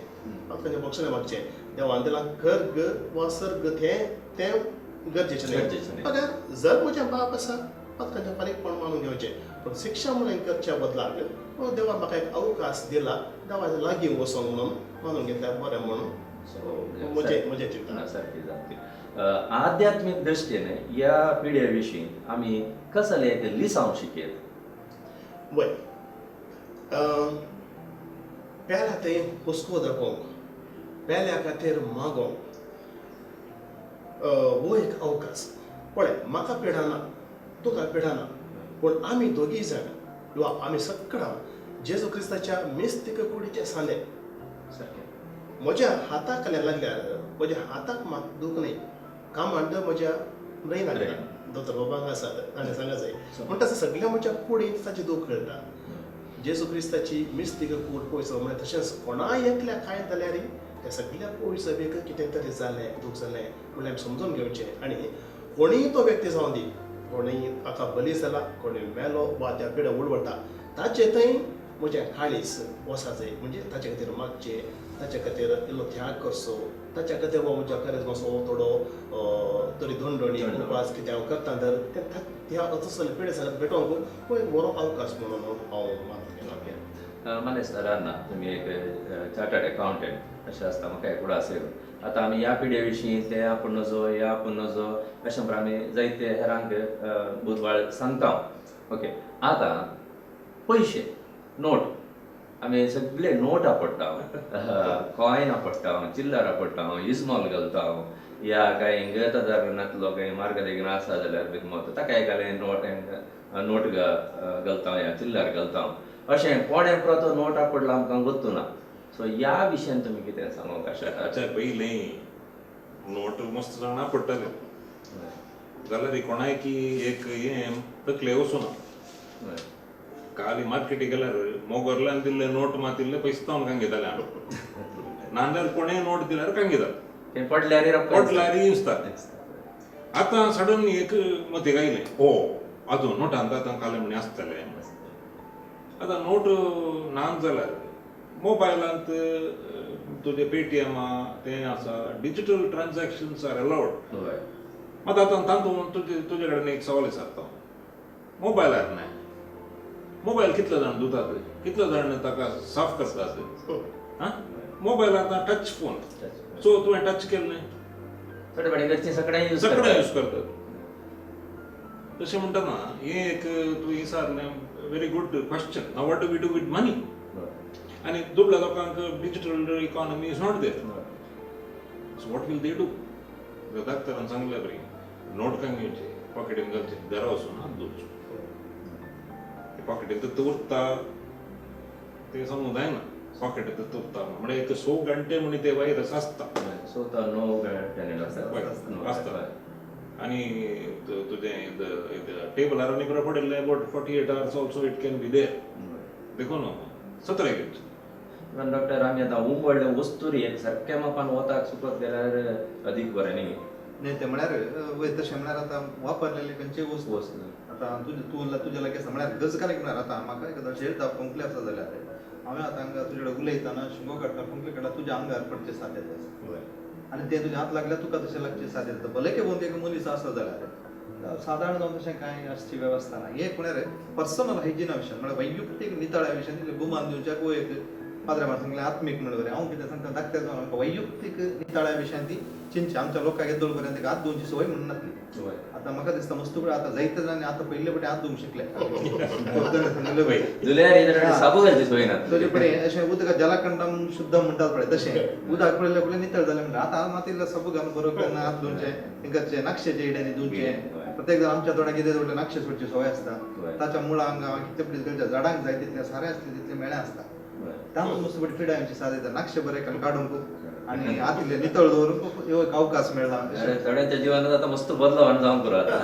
पातकांचें बक्षणें मागचें. देवान दिला खर्ग वा सर्ग तें तें गरजेचें न्हय, बगर जर म्हजें पाप आसा पातकांचें फारीकपण मानून घेवचें. पूण शिक्षा म्हणून करच्या बदलाक देवान म्हाका एक अवकाश दिला देवाच्या लागीं वचोंक म्हणून मानून घेतल्यार बरें म्हणून म्हजें चिंता सारकी जाता. आध्यात्मीक दृश्टीन ह्या पिड्या विशीं आमी कसले एक लिसांव शिकयत? वय पेल्या थंय हुस्को दाखोवंक, पेल्या खातीर मागोवंक हो एक अवकाश. पळय म्हाका पिडा ना, तुका पिडा ना, पूण आमी दोगीय जाण किंवा आमी सगळां जेजू क्रिस्ताच्या मिस्तीक कुडीचे सांदे. म्हज्या हाताक लागल्यार म्हज्या हाताक मात दूख न्हय, कामांड म्हज्या ब्रेनाक दोतोर बाबांक आसात ताणें सांगा जाय म्हण तसें सगळ्या म्हज्या कुडींत ताचें दूख कळटा. जेजू क्रिस्ताची मिस्तीक कूड पयसो म्हळ्यार तशेंच कोणाय एकल्या कांय जाल्यार त्या सगळ्या पयसो कितें तरी जालें दूख जालें म्हणल्यार आमी समजून घेवचें. आनी कोणीय तो व्यक्ती जावं दी, कोणीय हाका बली जाला, कोणी मेलो वा त्या पिड्या उडवटा, ताचे थंय म्हजें काळीज वसा जाय, म्हणजे ताचे खातीर मागचें, ताच्या खातीर इल्लो त्याग करचो, ताच्या खातीर हो म्हज्या करेज मातसो थोडो तरी दंडणी उपास कितें हांव करता तर त्या तसले पिडे सांगत भेटोवंक हो एक बरो अवकाश म्हणून हांव मानता. मानेस्त रान्ना, तुमी एक चार्टर्ड अकाउंटंट अशें आसता, म्हाका एक उडास येयलो. आतां आमी ह्या पिड्या विशीं ते आपूण नजो ह्या आपूण नजो अशें म्हणून आमी जायते हेरांक बुदवाळ सांगता. ओके, आतां पयशे नोट आमी सगळे नोट आपडटा, कॉयन आपडटा, चिल्लर आपडटा, इजमॉल घालता, या कांय इंगतादार नातलो कांय मार्ग देगेन आसा जाल्यार बेगमोत ताका एकाले नोट नोट घालता या चिल्लर घालता, अशें कोणें पुरो तो नोट आपडला आमकां गोत्तू ना. सो ह्या विशयान तुमी कितें सांगूंक शकता? अच्छा, पयलीं नोट मस्त जाणां पडटाले जाल्यार कोणाय की एक हें तकले वचूना. काली मार्केटी गेल्यार मोगोरल्यान दिल्ले नोट मात इल्ले पयसो तावन कांगेताले आमी, नाजाल्यार कोणें नोट दिल्यार कांगेता. ते पडल्यार पडल्यार दिसता. आतां सडनली एक मतीक आयलें, ओ आजून नोटांत आतां काले म्हणी आसतले. आतां नोट ना जाल्यार मोबायलांत तुजें पेटीएम तें आसा, डिजिटल ट्रान्जॅक्शन्स are allowed. मात आतां तातूंत तुजे कडेन एक सवाल विचारता, मोबायलार न्हय, मोबायल कितले जाण धुतात, कितले जाण ताका साफ करतात? आं, मोबायल आतां टच फोन, सो तुवें टच केलें न्हय, थोडे फाटी घरचीं सगळें यूज सगळें यूज करतात. तशें म्हणटना हें एक तूं विचारलें, very good question. Now what do we do with money? आनी दुबळ्या लोकांक digital economy is not there, so what will they do? डाक्टरान सांगलें बरी, नोट कांय घेवचे, पॉकेटीन घालचे, घरा वचून हात धुवचो. पॉकेटीन तर उरता ते समजूंक जायना, पॉकेटीन तर उरता म्हणजे एक 100 घंटे म्हणी ते व्हायरस आसता. सो तो 9 घंटे आसता. आनी तुजें टेबलार आनी बरें पडिल्लें about 48 hours also it can be there. देखून सतरा घेवचें. इवन डॉक्टर, आमी आतां उंबडले वस्तुरी एक सारक्या मापान वताक सुकत गेल्यार अदीक बरें न्ही? न्ही तें म्हळ्यार वय तशें म्हळ्यार आतां वापरलेली खंयची वस्तू वस्तू आतां तुजें तूं तुज्या लागीं आसा म्हळ्यार गज कालें म्हळ्यार आतां म्हाका एखादो शेळ ताप खोंकली आसा जाल्यार हांवें आतां हांगा तुजे कडेन उलयतना शिंगो काडटा, खोंकली काडटा, तुज्या आंगार पडचे साध्यता आसा आनी तें तुज्या हात लागल्यार तुका तशें लागचे साध्यता आसा. भले भोंवती एक मनीस आसा जाल्यार सादारण जावन तशें कांय आसची वेवस्था ना. एक म्हळ्यार पर्सनल हायजिना विशयान म्हळ्यार वैयक्तीक नितळा विशयान गुमान दिवच्याक वो एक पाद्रा सांगलें आत्मीक म्हणल्यार हांव कितें सांगता धाकट्या जावन आमकां वैयक्तीक नितळा विशयान ती चिंतची. आमच्या लोकांक येदोळ पर्यंत हात धुवची संवय म्हणून नासली. आतां म्हाका दिसता मस्त कडेन आतां जायते जाणांनी आतां पयले फावटी हात धुवंक शिकले. साबू घालची सोय ना तुजे कडेन अशें उदक जलाखंडम शुद्ध म्हणटात पळय तशें उदक पळयलें पळय नितळ जालें म्हणटा. आतां मात इल्लें साबू घालून बरो करून हात धुवचे, हें करचें, नाक्षेचे इड्यांनी धुवचे. प्रत्येक जाण आमच्या तोंडाक कितें दवरलें नाक्षे सोडची संवय आसता. ताच्या मुळांक कितले पयलीं झाडांक जाय तितलें सारें आसलें तितलें मेळें आसता. तांकां मस्त बरी पिडा येवची साध्यता. नाक्षे बरें करून काडूंक आनी हात इल्ले नितळ दवरूंक ह्यो एक अवकाश मेळ्ळा. थोड्यांच्या जिवनात आतां मस्त बदलाव जावंक पुरो आतां.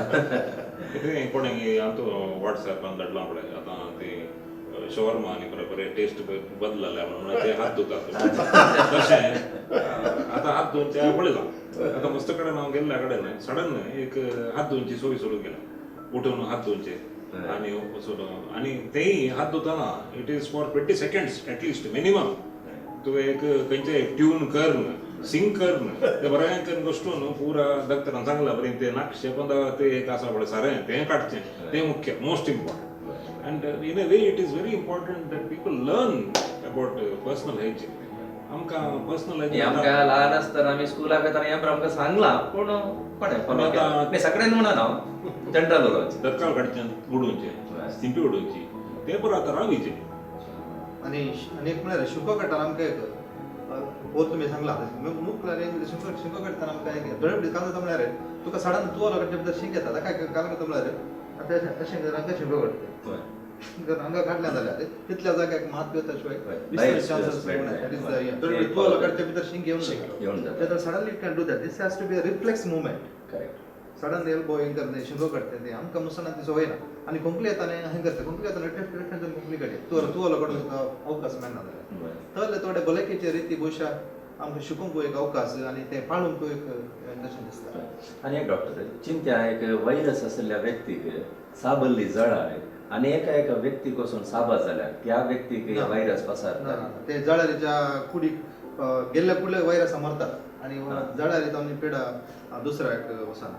कितें कोणें आतां वॉट्सॅपान धाडलां पळय, आतां ती शॉर्मा आनी बरें बरें टेस्ट बदलल्या म्हणून ते हात धुतात तशें आतां हात धुवचे पळयलां. आतां मस्त कडेन हांव गेल्ल्या कडेन सडन एक हात धुवची सोय सुरू केल्या, उठून हात धुवचे आनी वचून, आनी तेय हात धुतना it is for 20 seconds at least minimum. तुवें एक खंयचें ट्यून करून सिंग करून ते बरें करून गोश्टून पुरा डॉक्टरान सांगलां बरें ते नाक्षे पंदा ते एक आसा पळय सारें तें काडचें, तें मुख्य most important. And in a way it is very important that people learn about personal hygiene. आमकां पर्सनल हायजीन आमकां ल्हान आसतना आमी स्कुलाक वतना हें आमकां सांगलां, पूण कोणें फॉलो केलें सगळ्यांनी म्हणना, हांव जनरल उलोवचें. दरकाल काडचें, उडोवचें, सिंपी उडोवची, तें पुरो आतां राविचें. आनी आनी एक म्हळ्यार शिंको काडटना आमकां एक पोर तुमी सांगलां मुखल्यार शिंको काडटना आमकां एक थोडे फावटी काल जाता म्हळ्यार तुका सडन तुवालो काडचे भितर शींक येता. ताका काल करता म्हळ्यार आतां अशें हांगा शिंको काडटा, हांगा काडलें जाल्यार तितल्या जाग्याक मात वता शिवाय चान्सीस थोडे तुवालो काडचे भितर शींक येवन जाता. Suddenly you can do that. This has to be a reflex movement. Correct. Sudden elbow हें करता, शिंको काडटा, ते आमकां मुसणां ती संवय ना. आनी खोंकली येताना हें करता, खोंकली येताना टेस्ट खोंकली काडटा, तुवालो काडून तुका अवकाश मेळना जाल्यार तर थोडे भलायकेचे रिती भोवशा आमकां शिकूंक एक अवकाश आनी तें पाळूंक एक तशें दिसता. आनी एक डॉक्टर चिंत्या, एक व्हायरस आशिल्ल्या व्यक्तीक साबल्ली जळार आनी एका एका व्यक्तीक वचून साबार जाल्यार त्या व्यक्तीक व्हायरस पसारता. ते जळारीच्या कुडीक गेल्ल्या कुडले व्हायरस मरतात आनी जळारी जावन पिडा दुसऱ्याक वचना.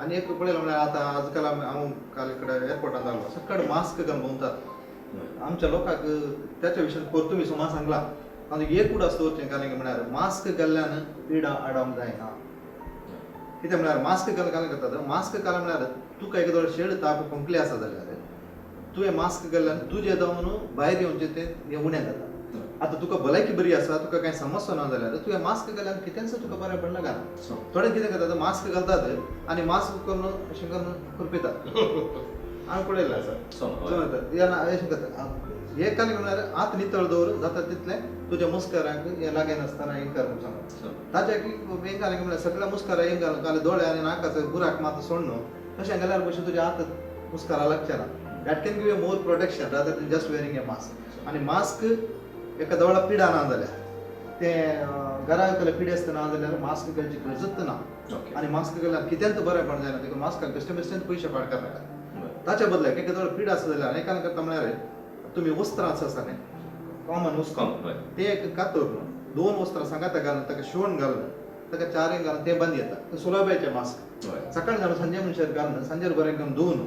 आनी एक पळयलें म्हळ्यार आतां आजकाल हांव काल कडेन एअरपोर्टान जालो, सगळे मास्क घालून भोंवतात. आमच्या लोकांक त्याच्या विशयान पोर तुमी सुमार सांगलां, आनी एक उडास दवरचें घालें म्हळ्यार मास्क घाल्ल्यान पिडा आडावंक जायना. कितें म्हळ्यार मास्क घाल घालून करतात, मास्क घाल म्हळ्यार तुका एक शेळ ताप खोंकली आसा जाल्यार तुवें मास्क घाल्ल्यान तुजें जावन भायर येवचें तें उणें जाता. आतां तुका भलायकी बरी आसा, तुका कांय समस्या ना जाल्यार तुवें मास्क घाल्ल्यान कितेंच तुका बरें पडना घालना. थोडे कितें करतात, मास्क घालतात आनी मास्क करून अशें करून खुरपितात. हांवें पळयलें आसा अशें करतात. एक काल म्हळ्यार हात नितळ दवर जाता तितलें तुज्या मुस्काराक हें लागनासतना हें कर म्हणून सांगता. ताच्या हें घालें म्हळ्यार सगळ्या मुस्कारा हें घालून घालें दोळे आनी नाकाचो बुराक मात सोडून तशें घाल्यार भशेन तुज्या हात मुस्कारा लागचे ना. That can give a more protection rather than just wearing a mask. आनी मास्क एका दोळा पिडा ना जाल्यार ते घरा वयतले पिडेस्त ना जाल्यार मास्क घालची गरजूच ना. आनी मास्क घाल्यार कित्यांत बरेंपण जायना, देखून मास्काक बेश्टे बेश्टेच पयशे पाड करनाका. ताच्या बदल्याक एखादो पीड आसा जाल्यार एकान करता म्हळ्यार तुमी वस्त्रां आसा न्ही, कॉमन वस्त्रां, ते एक कातरून 2 वस्त्रां सांगाता घालून ताका शिवण घालून ताका चारें घालून ते बांद येता सुलाब्याचे मास्क. सकाळी घालून सांजे मनशार घालून सांजेर बरें करून धुवन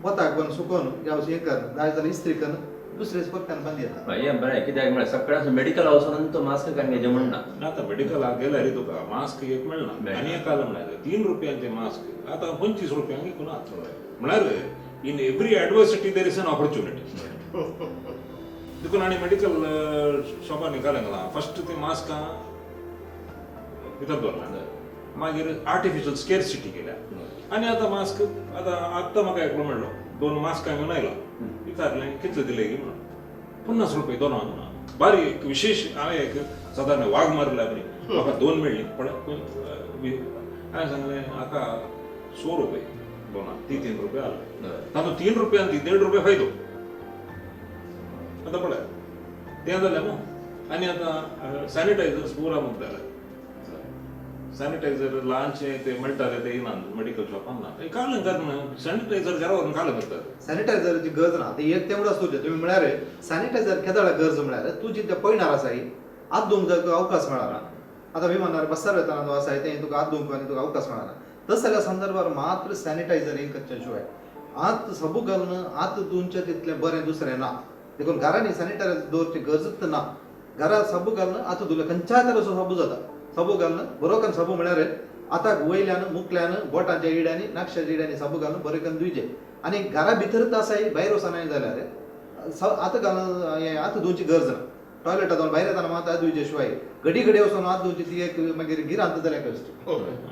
वताक बरें सुकोवन ह्या हें कर जाय जाल्यार इस्त्री करून दुसरे परत्यान बांद येता. हें बरें कित्याक म्हळ्यार सगळ्यांक मेडिकल वचून तो मास्क काडून घेवचें म्हणना. आतां मेडिकलाक गेल्यार तुका मास्क एक मेळना. आनी एक आलें म्हळ्यार 3 रुपयांचे मास्क आतां 25 रुपयांक विकूना. म्हळ्यार in every adversity there is an opportunity. देखून आनी मेडिकल शॉपांनी घालें घालां फस्ट ती मास्कां भितर दवरला, मागीर आर्टिफिशियल स्केर्सिटी केल्या आनी आतां मास्क आतां आत्तां म्हाका एकलो मेळ्ळो 2 मास्कां घेवन आयलो, विचारलें कितले दिले की म्हणून 50 रुपये दोनांक म्हणून. बारी एक विशेश हांवें एक सादारण वाग मारल्या बरी म्हाका 2 मेळ्ळी. पळय हांवें सांगलें हाका 100 रुपये दोनांक, 3 रुपये आसले, तातूंत 3 रुपयान 1.5 रुपये फायदो. आतां पळय तें जालें मू. आनी आतां सॅनिटायझर्स पुरा मुद्दाले, सॅनिटायझर ल्हानशे ते मेळटाले ते येना मेडिकल शॉपान ना, कालें करना सॅनिटायझर घरा व्हरून कालें करतात. सॅनिटायझरची गरज ना, ते एक तेवढं आसूं तुमी म्हळ्यार सॅनिटायझर केदाळ गरज म्हळ्यार तूं जितलें पळयणार आसा हात धुवंक तुका अवकाश मेळना. आतां विमानार बसार वतना तूं आसा तें तुका हात धुवंक आनी तुका अवकाश मेळना, तस जाल्यार संदर्भार मात्र सॅनिटायझर हें करचें शिवाय हात सबू घालून हात धुवचें तितलें बरें दुसरें ना. देखून घरांनी सॅनिटायझर दवरची गरजूच ना. घरांत साबू घालून हात धुले खंयच्याय तरेचो साबू जाता, साबू घालून बरो करून साबू म्हळ्यार आतां वयल्यान मुकल्यान बोटांच्या इड्यांनी नाक्षाच्या इड्यांनी साबू घालून बरें करून धुयचे. आनी घरा भितरच आसाय भायर वचनाय जाल्यार हात घालून हें हात धुवची गरज ना. टॉयलेटात वचून भायर येतना मात हात धुवचे शिवाय घडी घडी वचून हात धुवची ती एक मागीर गिरांत जाल्या कश्ट.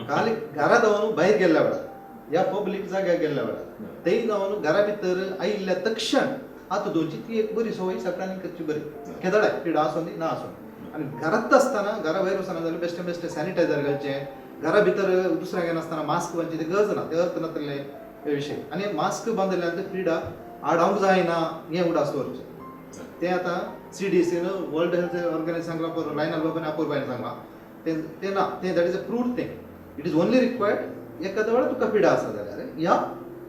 खाली घरा जावन भायर गेल्ल्या वेळार ह्या पब्लीक जाग्यार गेल्ल्या वेळार थंय जावन घरा भितर आयिल्ल्या तक्षण हात धुवची ती एक बरी संवय सगळ्यांनी करची बरी. केदळाय पिडा आसूं दी ना आसूं. आनी घरांत आसतना घरा भायर वचना जाल्यार बेश्टें बेश्टें सॅनिटायझर घालचें, घरा भितर दुसऱ्यांक येनासतना मास्क बांदची ती गरज ना, ते अर्थ नासलें हे विशय. आनी मास्क बांदल्यान ते पिडा आडावंक जायना हें उडास दवरचें. तें आतां CDC world health organisation सांगलां, पर लायनल बाबान अपूर्बायन सांगलां तें ना, तें that is a proved thing. It is only required एखाद्या वेळार तुका पिडा आसा जाल्यार या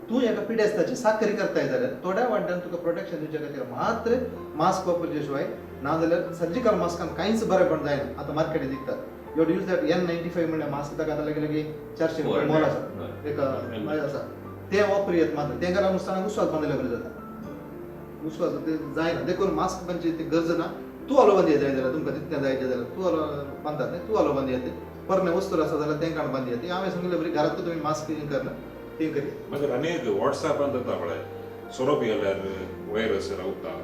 तूं एका पिडेस्ताची साकरी करताय जाल्यार थोड्या वाट्यान तुका प्रोटेक्शन दिवचे खातीर मात्र मास्क वापरचे शिवाय ना जाल्यार सर्जिकल मास्कान कांयच बरेंपण जायना. आतां मार्केटीन विकतात you use that N95 म्हणल्यार मास्क ताका आतां लागीं लागीं 400 रुपया मोल आसा, एक आसा तें वापरुयेत मात्र तें घालून मुसताना उस्वास बांदिल्ले बरें जाता, उस्वास ते जायना. देखून मास्क बांदची ती गरज ना. तूं आलो बांदी जाय जाल्यार तुमकां तितलें जायचें जाल्यार तूं आलो बांदतात न्ही, तूं आलो बांदी येता पोरणे वस्तू आसा जाल्यार तें काण बांदी येता. हांवें सांगिल्लें बरी घरांत तुमी मास्क हें करना तें करी. मागीर अनेक वॉट्सॅपान जाता पळय सोरो पियेल्यार व्हायरस रावता.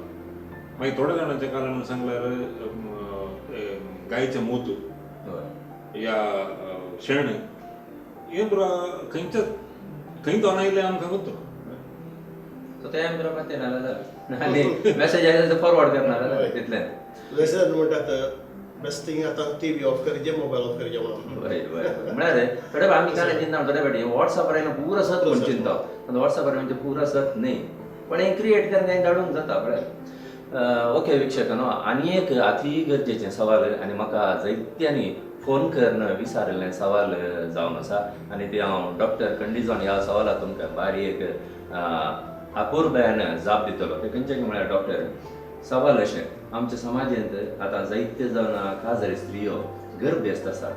मागीर थोड्या जाणांच्या कारण सांगल्यार गायचें मूत या शेण हें पुरा खंयच्या खंय तो आयलें आमकां गोत्तू. सो तें पुरा मातशें नाल्यार जालें आनी मॅसेज आयल्यार ते फॉरवर्ड करना जाल्यार तितलें. जशें म्हणटात बेस्ट थिंग आतां टीव्ही ऑफ करीजे, मोबायल ऑफ करीजे म्हणून. वय वय म्हळ्यार थोडे आमी कांय चिंता थोडे फावटी वॉट्सॅपार आयलो पुरो सत म्हूण चिंता, वॉट्सॅपार म्हणजे पुरो सत न्ही, पण हें क्रिएट करून हें धाडूंक जाता पळय. ओके वीक्षकांनो, आनी एक अती गरजेचें सवाल आनी म्हाका जायत्यांनी फोन करून विचारिल्लें सवाल जावन आसा आनी तें हांव डॉक्टर कंडिजॉन ह्या सवालाक तुमकां बारीक अपुरबायेन जाप दितलो. तें खंयचें म्हळ्यार डॉक्टर सवाल अशें, आमच्या समाजांत आतां जायते जावन काजारी स्त्रियो गर्भेस्त आसात.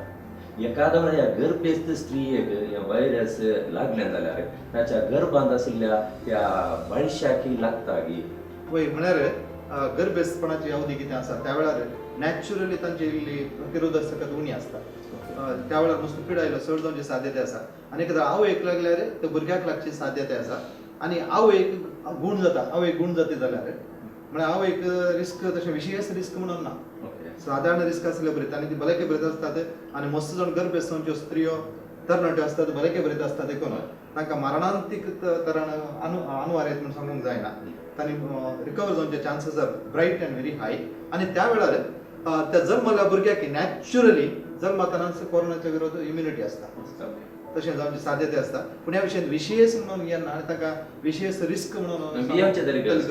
एखाद्या वेळार ह्या गर्भेस्त स्त्रियेक हें व्हायरस लागलें जाल्यार ताच्या गर्भांत आशिल्ल्या त्या बाळशाकी लागता की? वय म्हळ्यार गर्भेस्तपणाची अवधी कितें आसा त्या वेळार नॅचरली तांची इल्ली प्रतिरोधक सकत उणी आसता, त्या वेळार मस्त पिडा आयलो चड जावची साध्यता आसा. आनी एकदां आवयक लागल्यार ते भुरग्याक लागची साध्यता आसा आनी आवयक गूण जाता, आवयक गूण जाता जाल्यार म्हळ्यार आवयक रिस्क तशें विशेश रिस्क म्हणून ना, सादारण रिस्क आसले बरें आनी ती भलायके बरें आसतात. आनी मस्त जावन गर्भेस्त जावच्यो स्त्रियो तरणाट्यो आसतात, भलायके बरें आसतात, देखून तांकां मरणांतीक तरान अनुवार्य म्हूण सांगूंक जायना. तांणी रिकवर जावचे chances are bright and very high. आनी त्या वेळार त्या जल्मल्या भुरग्याक नॅचरली जल्मतानाच कोरोनाच्या विरोध इम्युनिटी आसता, तशें जावची साध्यता आसता. पूण ह्या विशयांत विशेश म्हणून येना आनी तांकां विशेश रिस्क म्हणून भियेवचें तरी गरज.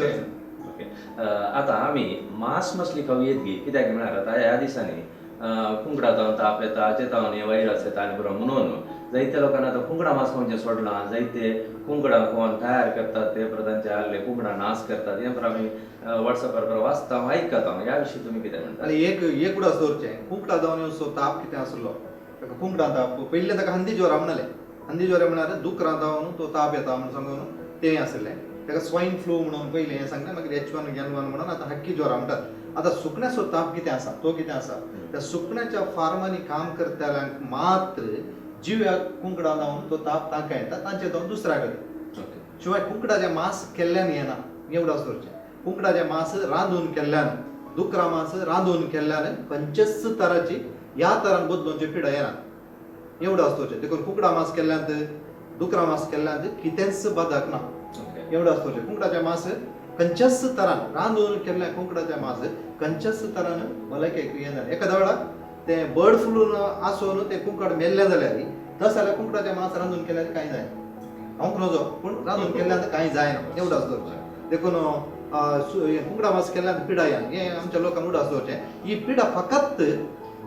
ओके, आतां आमी मांस मछली खावयेत गी? कित्याक म्हळ्यार आतां ह्या दिसांनी कुंकडा जावन ताप येता, हाचे जावन हे व्हायरस येता आनी बरो म्हणून जायते लोकांनी आतां कुंकडां मांस खावचें सोडलां. जायते कुंकडां खावन तयार करतात, ते परत तांचे आहले कुंकडां नाश करतात. हें बरें आमी वॉट्सॅपार बरें वाचता, आयकता. ह्या विशीं तुमी कितें म्हणटा? आनी एक एक उडास दवरचें, कुंकडा जावन येवचो ताप कितें आसलो ताका कुंकडां ताप, पयलें ताका हंदी ज्वरा म्हणलें. हंदी ज्वरा म्हळ्यार दुकरां जावन तो ताप येता म्हणून सांगून तें आसलें. ताका स्वायन फ्लू म्हणून पयलें हें सांगलें, मागीर H1N1 म्हणून आतां हक्की ज्वरा म्हणटात. आतां सुकण्याचो ताप कितें आसा तो कितें आसा, त्या सुकण्याच्या फार्मांनी काम करतल्यांक मात्र जिव्या कुंकडां जावन तो ताप तांकां येता, तांचे जावन दुसऱ्या कडेन. शिवाय कुंकडाचें मांस केल्ल्यान येना, हें उडास दवरचें. कुंकडाचें मांस रांदून केल्ल्यान, दुकरा मांस रांदून केल्ल्यान खंयचेच तराची ह्या तरान बदलूनची पिडा येना, हें उडास दवरचें. देखून कुंकडा मांस केल्ल्यान, दुकरा मांस केल्ल्यान कितेंच बादक ना, हें उडास दवरचें. कुंकडाचें मांस खंयच्याच तरान रांदून केल्ल्या कुंकडाचें मांस खंयच्याच तरान भलायकेक हें जालें. एखाद्या वेळार तें बर्ड फ्लून आसून तें कुंकड मेल्लें जाल्यार तस जाल्यार कुंकडाचें मांस रांदून केल्यार कांय जायना, खावंक नजो पूण रांदून केल्ल्यान कांय जायना, हें उडास दवरचें. देखून कुंकडा मांस केल्ल्यान पिडा येना, हें आमच्या लोकांक उडास दवरचें. ही पिडा फकत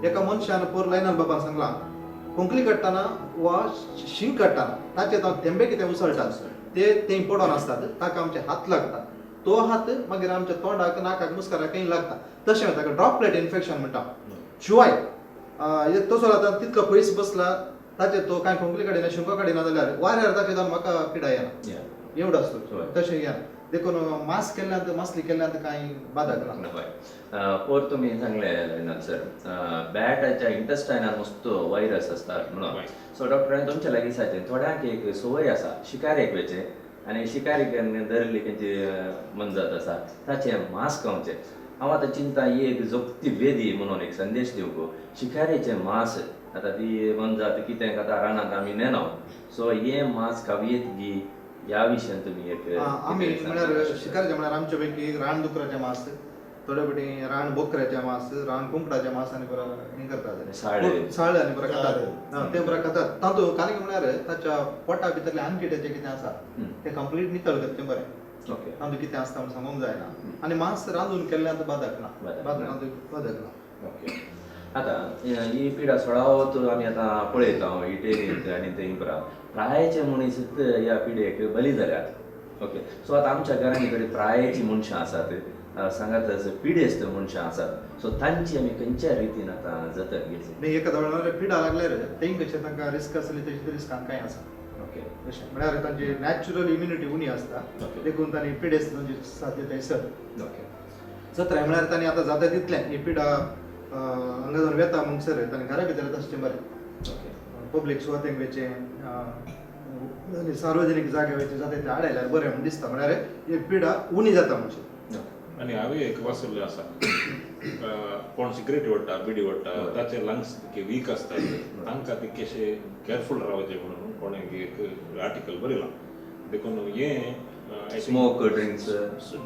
एका मनशान पोर लायनान बाबान सांगलां, खोंकली काडटना वा शींक काडटना ताचे जावन थेंबे कितें उसळटात ते थंय पडोन आसतात, ताका आमचे हात लागता, तो हात मागीर आमच्या तोंडाक नाकाक मुस्काराक खंय लागता, तशें ताका ड्रॉपलेट इन्फेक्शन म्हणटा. शिवाय तसो आतां तितलो पयस बसला ताचे तो कांय खोंकली काडिना शिंको काडिना जाल्यार वाऱ्यार ताचे जावन म्हाका पिडा येना, एवढो आसतो तशें येना. देखून मास्क केल्ल्यान मास्ली केल्ल्यान कांय बादक ना. पोर तुमी सांगलें सर, बॅटाच्या इंटेस्टायनान मस्त व्हायरस आसतात म्हणून. सो डॉक्टरान तुमच्या लागीं विचारचें, थोड्यांक एक संवय आसा शिकारेक वयचें आनी शिकारीक धरिल्ली खंयची मनजात आसा ताचें मांस खावचें. हांव आतां चिंता एक जोगती वेदी म्हणून एक संदेश दिवंक, शिकारेचें मांस आतां ती मनजात कितें खाता रानांत आमी नेना, सो हें मांस खावयेत गी ह्या विशयान तुमी एक आमी म्हळ्यार शिकाराचें म्हळ्यार आमचे पैकी रान दुकराचें मांस, थोडे फावटी रान बोकऱ्याचें मांस, रान कुंकडाचें मांस आनी बरें हें करतात, साळ आनी बरें खातात, तें बरें खातात. तातूंत कारण म्हळ्यार ताच्या पोटा भितरलें आनकिट्याचें कितें आसा तें कंप्लीट नितळ करचें बरें, तातूंत कितें आसता म्हूण सांगूंक जायना. आनी मांस रांदून केल्ल्यान बादक ना, बादक ना. ओके, आतां ही पिडा सोळावत आमी आतां पळयता इटेलींत आनी थंय प्रायेचे मनीस ह्या पिडेक बली जाल्यात. ओके, सो आतां आमच्या घरांनी थोडी प्रायेची मनशां आसात, सांगात पिडेस्त मनशां आसात, सो तांची आमी खंयच्या रितीन आतां जतन घेवची? न्ही, एका वेळार पिडा लागल्यार तें कशें तांकां रिस्क आसली तशी रिस्क कांय आसा. ओके, तशें म्हळ्यार तांची नॅचरल इम्युनिटी उणी आसता, देखून तांणी पिडेस्त तांची साध्यताय चड. ओके, सतराय म्हळ्यार तांणी आतां जाता तितलें ही पिडा हांगा जावन वेता म्हणसर तांणी घरा भितर आसचें बरें. ओके, पब्लीक सुवातेक वयचें, सार्वजनीक जाग्यार वयचें जाता तितलें आडायल्यार बरें म्हूण दिसता, म्हळ्यार ही पिडा उणी जाता म्हणचे. आनी हांवें एक वाचल्लें आसा, कोण सिगरेट ओडटा, बिडी ओडटा, ताचे लंग्स तितके वीक आसतात, तांकां तितकेशे केअरफूल रावचें म्हणून कोणें एक आर्टिकल बरयलां. देखून हें स्मोक ड्रिंक्स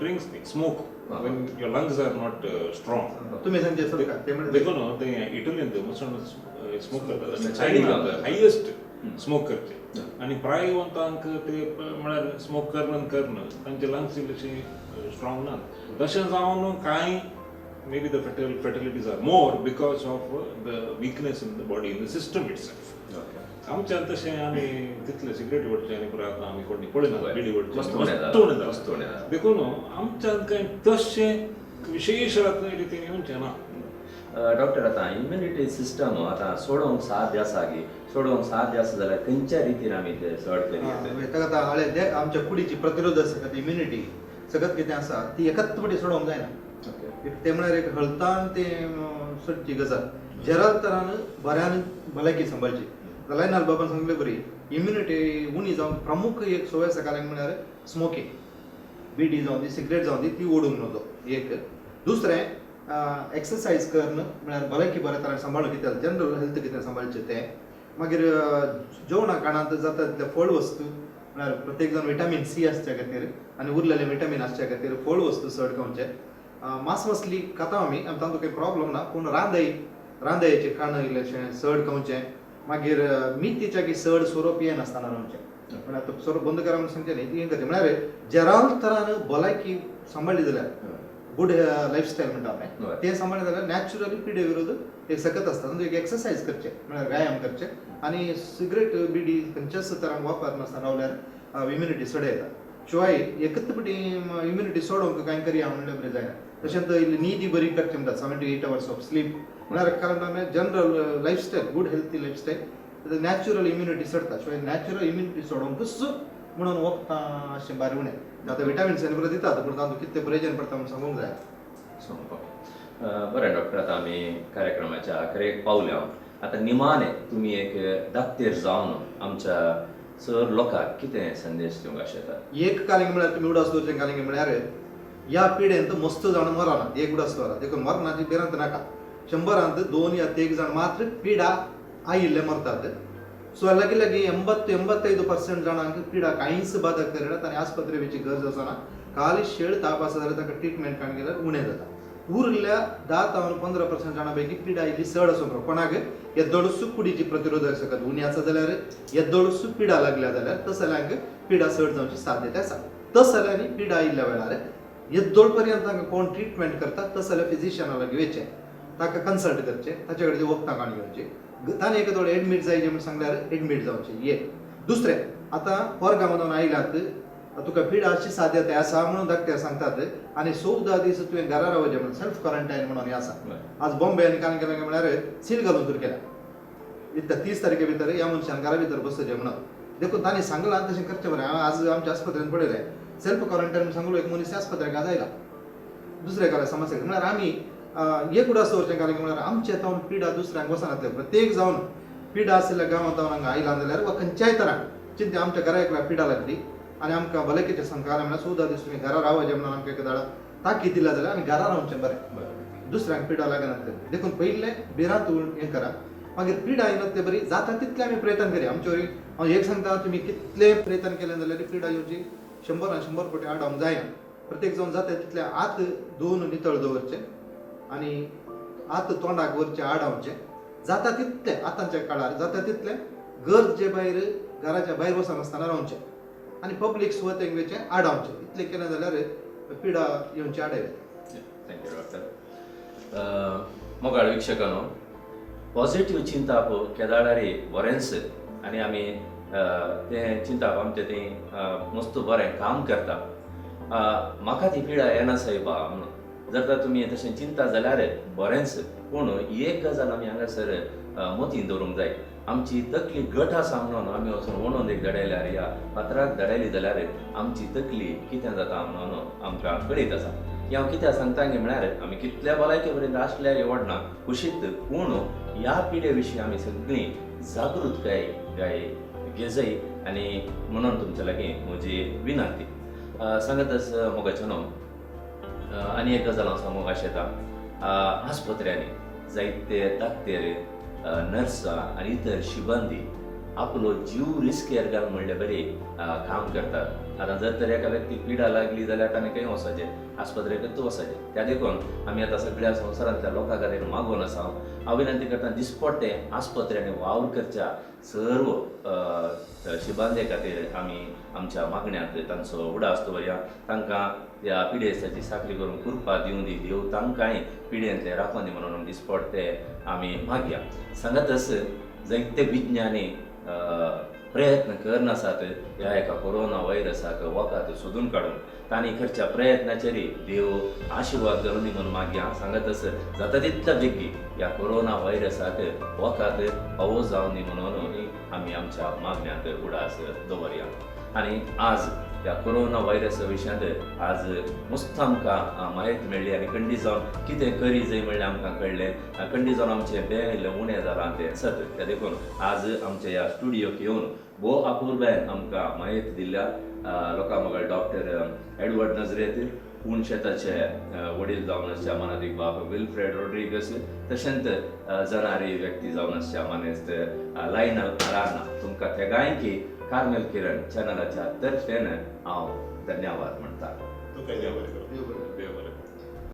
ड्रिंक्स न्ही, smoke when your lungs are not strong. तुमी सांगचें सरकार ते देखून ते इटलींत मुसळ स्मोक करतात आनी चायनांत हायेस्ट स्मोक करचे, आनी प्रायवंतांक ते म्हळ्यार स्मोक करून करून तांचे लंग्स इल्लेशे स्ट्रॉंग ना. तशें जावन कांय maybe the fatalities are more because of the weakness in the body, in the system itself. आमच्यान तशें आमी तितले सिगरेट ओडचे आनी परत आतां आमी कोणी पळयना बिडी ओडचे मस्त मस्त उणें जाता. देखून आमच्यान कांय तशें विशेश रितीन येवचें ना. डॉक्टर, आतां इम्युनिटी सिस्टम आतां सोडोवंक साध्य आसा की सोडोवंक साध्य आसा जाल्यार खंयच्या रितीन आमी ते चड करी? ताका आतां हळे आमच्या कुडीची प्रतिरोधक सगळ्यात इम्युनिटी सगळ्यात कितें आसा ती एकाच फावटी सोडोवंक जायना. ते म्हळ्यार एक हळतान तें सोडची गजाल, जेराल तरान बऱ्यान भलायकी सांबाळची. लायनाल बाबान सांगले बरी इम्युनिटी उणी जावन प्रमुख एक संवय आसा कारण म्हळ्यार स्मोकींग, बिडी जावं दी सिगरेट जावं दी ती ओडूंक नजो एक. दुसरें एक्सरसायज करून म्हळ्यार भलायकी बऱ्या तरान सांबाळून कितें जनरल हेल्थ कितें सांबाळचें तें. मागीर जेवणा खाणांत जाता तितलें फळ वस्तू म्हळ्यार प्रत्येक जाण विटामीन सी आसच्या खातीर आनी उरलेले विटामीन आसच्या खातीर फळ वस्तू चड खावचें. मांस मसली खाता आमी, तांकां काही प्रॉब्लम ना, पूण रांदयेचें खाण इल्लेशें चड खावचें. मागीर मितीच्या की चड सोरो पियेनासतना रावचें, म्हळ्यार आतां सोरो बंद करा म्हणून सांगचें न्ही, ती हें करचें म्हळ्यार जेराल तरान भलायकी सांबाळ्ळी जाल्यार गुड लायफस्टायल म्हणटा आमी तें सांबाळ्ळें जाल्यार नॅचरली पिडे विरोध एक सकत आसता. तातूंत एक एक्सरसायज करचें म्हळ्यार व्यायाम करचें आनी सिगरेट बिडी खंयच्याच तरांक वापरनासतना रावल्यार इम्युनिटी चड येता. शिवाय एकच पटी इम्युनिटी सोडोवंक कांय करया म्हणल्यार बरें जायना. तशेंच इल्ली न्हीद बरी करची म्हणटा, 7 to 8 hours of sleep म्हळ्यार, कारण general lifestyle, good healthy lifestyle, natural immunity चडटा. शिवाय नॅचरल इम्युनिटी सोडोवंकूच म्हणून वखदां अशें बारी उणें. आतां विटामिन्स आनी बरें दितात, पूण तातूंत कितलें प्रयोजन पडटा म्हणून सांगूंक जाय. सो बरें डॉक्टर, आतां आमी कार्यक्रमाच्या अखेरेक पावल्या. आतां निमाणे तुमी एक दाक्तेर जावन आमच्या सर लोकांक कितें संदेश दिवंक आशेतात? एक कालिंग म्हळ्यार तुमी उडास दवरचें कालिंग म्हळ्यार ह्या पिढेंत मस्त जाण मरना, एक उडास दवरा. देखून मरणाची भिरांत नाका. 100रांत 2 या 3 जाण मात्र पिडा आयिल्ले मरतात. सो लागीं लागीं 80-85% जाणांक पिडा कांयच बाधक करिनात आनी आस्पत्रे वयची गरज आसना. खाली शेळ ताप आसा जाल्यार ताका ट्रिटमेंट काडून गेल्यार उणें जाता. उरिल्ल्या 10 तावन 15% जाणां पैकी पिडा इल्ली चड आसूंक कोणाक येद्दोळूच कुडीची प्रतिरोधक शकत उणी आसा जाल्यार, येद्दोळूच पिडा लागल्या जाल्यार तसल्यांक पिडा चड जावची साध्यता आसा. तसल्यांनी पिडा आयिल्ल्या वेळार येद्दोळ पर्यंत तांकां कोण ट्रिटमेंट करता तसल्या फिजिशियना लागीं वयचें, ताका कन्सल्ट करचें, ताचे कडेन वखदां काडून घेवची. ताणें एका थोडे एडमीट जायचे म्हूण सांगल्यार एडमीट जावचें. एक दुसरें, आतां परगांवान आयल्यात, तुका पिडाची साध्यताय आसा म्हणून डॉक्टर सांगतात आनी 14 दीस तुवें घरा रावचें म्हणून सेल्फ क्वॉरंटायन म्हणून हें आसा. आज बॉम्बे आनी कांय केलें म्हळ्यार सील घालून तर केल्या, इतल्या 30 तारखे भितर ह्या मनशान घरा भितर बसचें म्हणून. देखून तांणी सांगलां तशें करचें बरें. हांवें आज आमच्या आस्पत्रेन पळयलें, सेल्फ क्वॉरंटायन सांगलो एक मनीस आस्पत्रेक आज आयला दुसऱ्या काळार समस्या. म्हळ्यार आमी एक उडास दवरचें कारण म्हळ्यार आमचे जावन पिडा दुसऱ्यांक वचनातले. प्रत्येक जावन पिडा आशिल्ल्या गांवांत जावन हांगा आयला जाल्यार वा खंयच्याय तरांक चिंता आमच्या घरा एकल्या पिडा लागली आनी आमकां भलायकेचें सांगता म्हळ्यार 14 दीस तुमी घरा रावचें म्हणून आमकां एक दाडा ताकीद दिल्या जाल्यार आमी घरा रावचें बरें, दुसऱ्यांक पिडा लागना. देखून पयलें भिरांत हें करा, मागीर पिडा येना ते बरी जाता तितलें आमी प्रयत्न करया. आमचे वरी हांव एक सांगता, तुमी कितले प्रयत्न केले जाल्यार पिडा येवची 100 100 कोटी आडावंक जायना. प्रत्येक जावन जाता तितले हात धुवन नितळ दवरचे आनी हात तोंडाक वरचे आडावचे. जाता तितले आतांच्या काळार जाता तितले गरजे भायर घराच्या भायर वचनासतना रावचें आनी पब्लीक सुवातेक वयचें आडावचें. इतलें केलें जाल्यार पिडा येवची आडाय. Thank you doctor. मोगाळ वीक्षकांनो, पॉझिटिव्ह चिंताप केदाळारी बरेंच आनी आमी तें चिंताप आमचें तें मस्त बरें काम करता. म्हाका ती पिडा येना सायबा म्हणून जर तर तुमी तशें चिंता जाल्यार बरेंच, पूण एक गजाल आमी हांगासर मतीन दवरूंक जाय, आमची तकली घट आसा म्हणून आमी वचून वणोंद एक धाडयल्यार ह्या फातराक धाडयली जाल्यार आमची तकली कितें जाता म्हणून आमकां कळीत आसा. हें हांव कित्याक सांगता गे म्हळ्यार आमी कितल्या भलायके पर्यंत आसल्यार व्हडना कुशीत, पूण ह्या पिडे विशीं आमी सगळीं जागृतकाय काय घेजय आनी म्हणून तुमच्या लागीं म्हजी विनंती. सांगतच मोगाचें न्हू, आनी एक गजाल हांव सांगूंक आशेता, आस्पत्र्यांनी जायते दाक्तेर, नर्सां आनी इतर शिबंदी आपलो जीव रिस्केर घालून म्हणले बरी काम करतात. आतां जर तर एका व्यक्तीक पिडा लागली जाल्यार ताणें खंय वचपाचें, आस्पत्रेकच वचपाचें. त्या देखून आमी आतां सगळ्या संवसारांतल्या लोकां खातीर मागून आसा, हांव विनंती करता दिसपट्टे आस्पत्र्यांनी वावर करच्या सर्व शिबांदे खातीर आमी आमच्या मागण्यांत तांचो उडास दवरया. तांकां ह्या पिडेस्ताची साकरी करून कृपा दिवं दी देव, तांकांय पिडेंतले राखून दी म्हणून दिसपट्टे आमी मागया. सांगतच जायते विज्ञानी प्रयत्न करनासात ह्या एका कोरोना व्हायरसाक वखद सोदून काडून, तांणी करच्या प्रयत्नाचेर देव आशिर्वाद घालून दी म्हणून मागया. सांगतच जाता तितल्या बेगी ह्या कोरोना व्हायरसाक वखद फावो जावन दी म्हणून आमी आमच्या मागण्यांत उडास दवरया. आनी आज ह्या कोरोना व्हायरसा विशयांत आज मस्त आमकां म्हायती मेळ्ळी आनी खंडीत जावन कितें करी जाय म्हणल्यार आमकां कळ्ळें. खंडीत जावन आमचें बें इल्लें उणें जालां तें सत. त्या देखून आज आमच्या ह्या स्टुडियोक येवन भोव अपुरबायेन आमकां म्हायती दिल्ल्या लोकां मगळ डॉक्टर एडवर्ड नजरेत, पूण शेताचे वडील जावन आसच्या मानादीक बाब विल्फ्रेड रोड्रिगस, तशेंच जनारी व्यक्ती जावन आसच्या मानेस्त लायनल आराना, तुमकां तेगांयकी कार्मेल किरण चॅनलाच्या तर्फेन हांव धन्यवाद म्हणटा. तुका देव बरें करूं. देव बरें.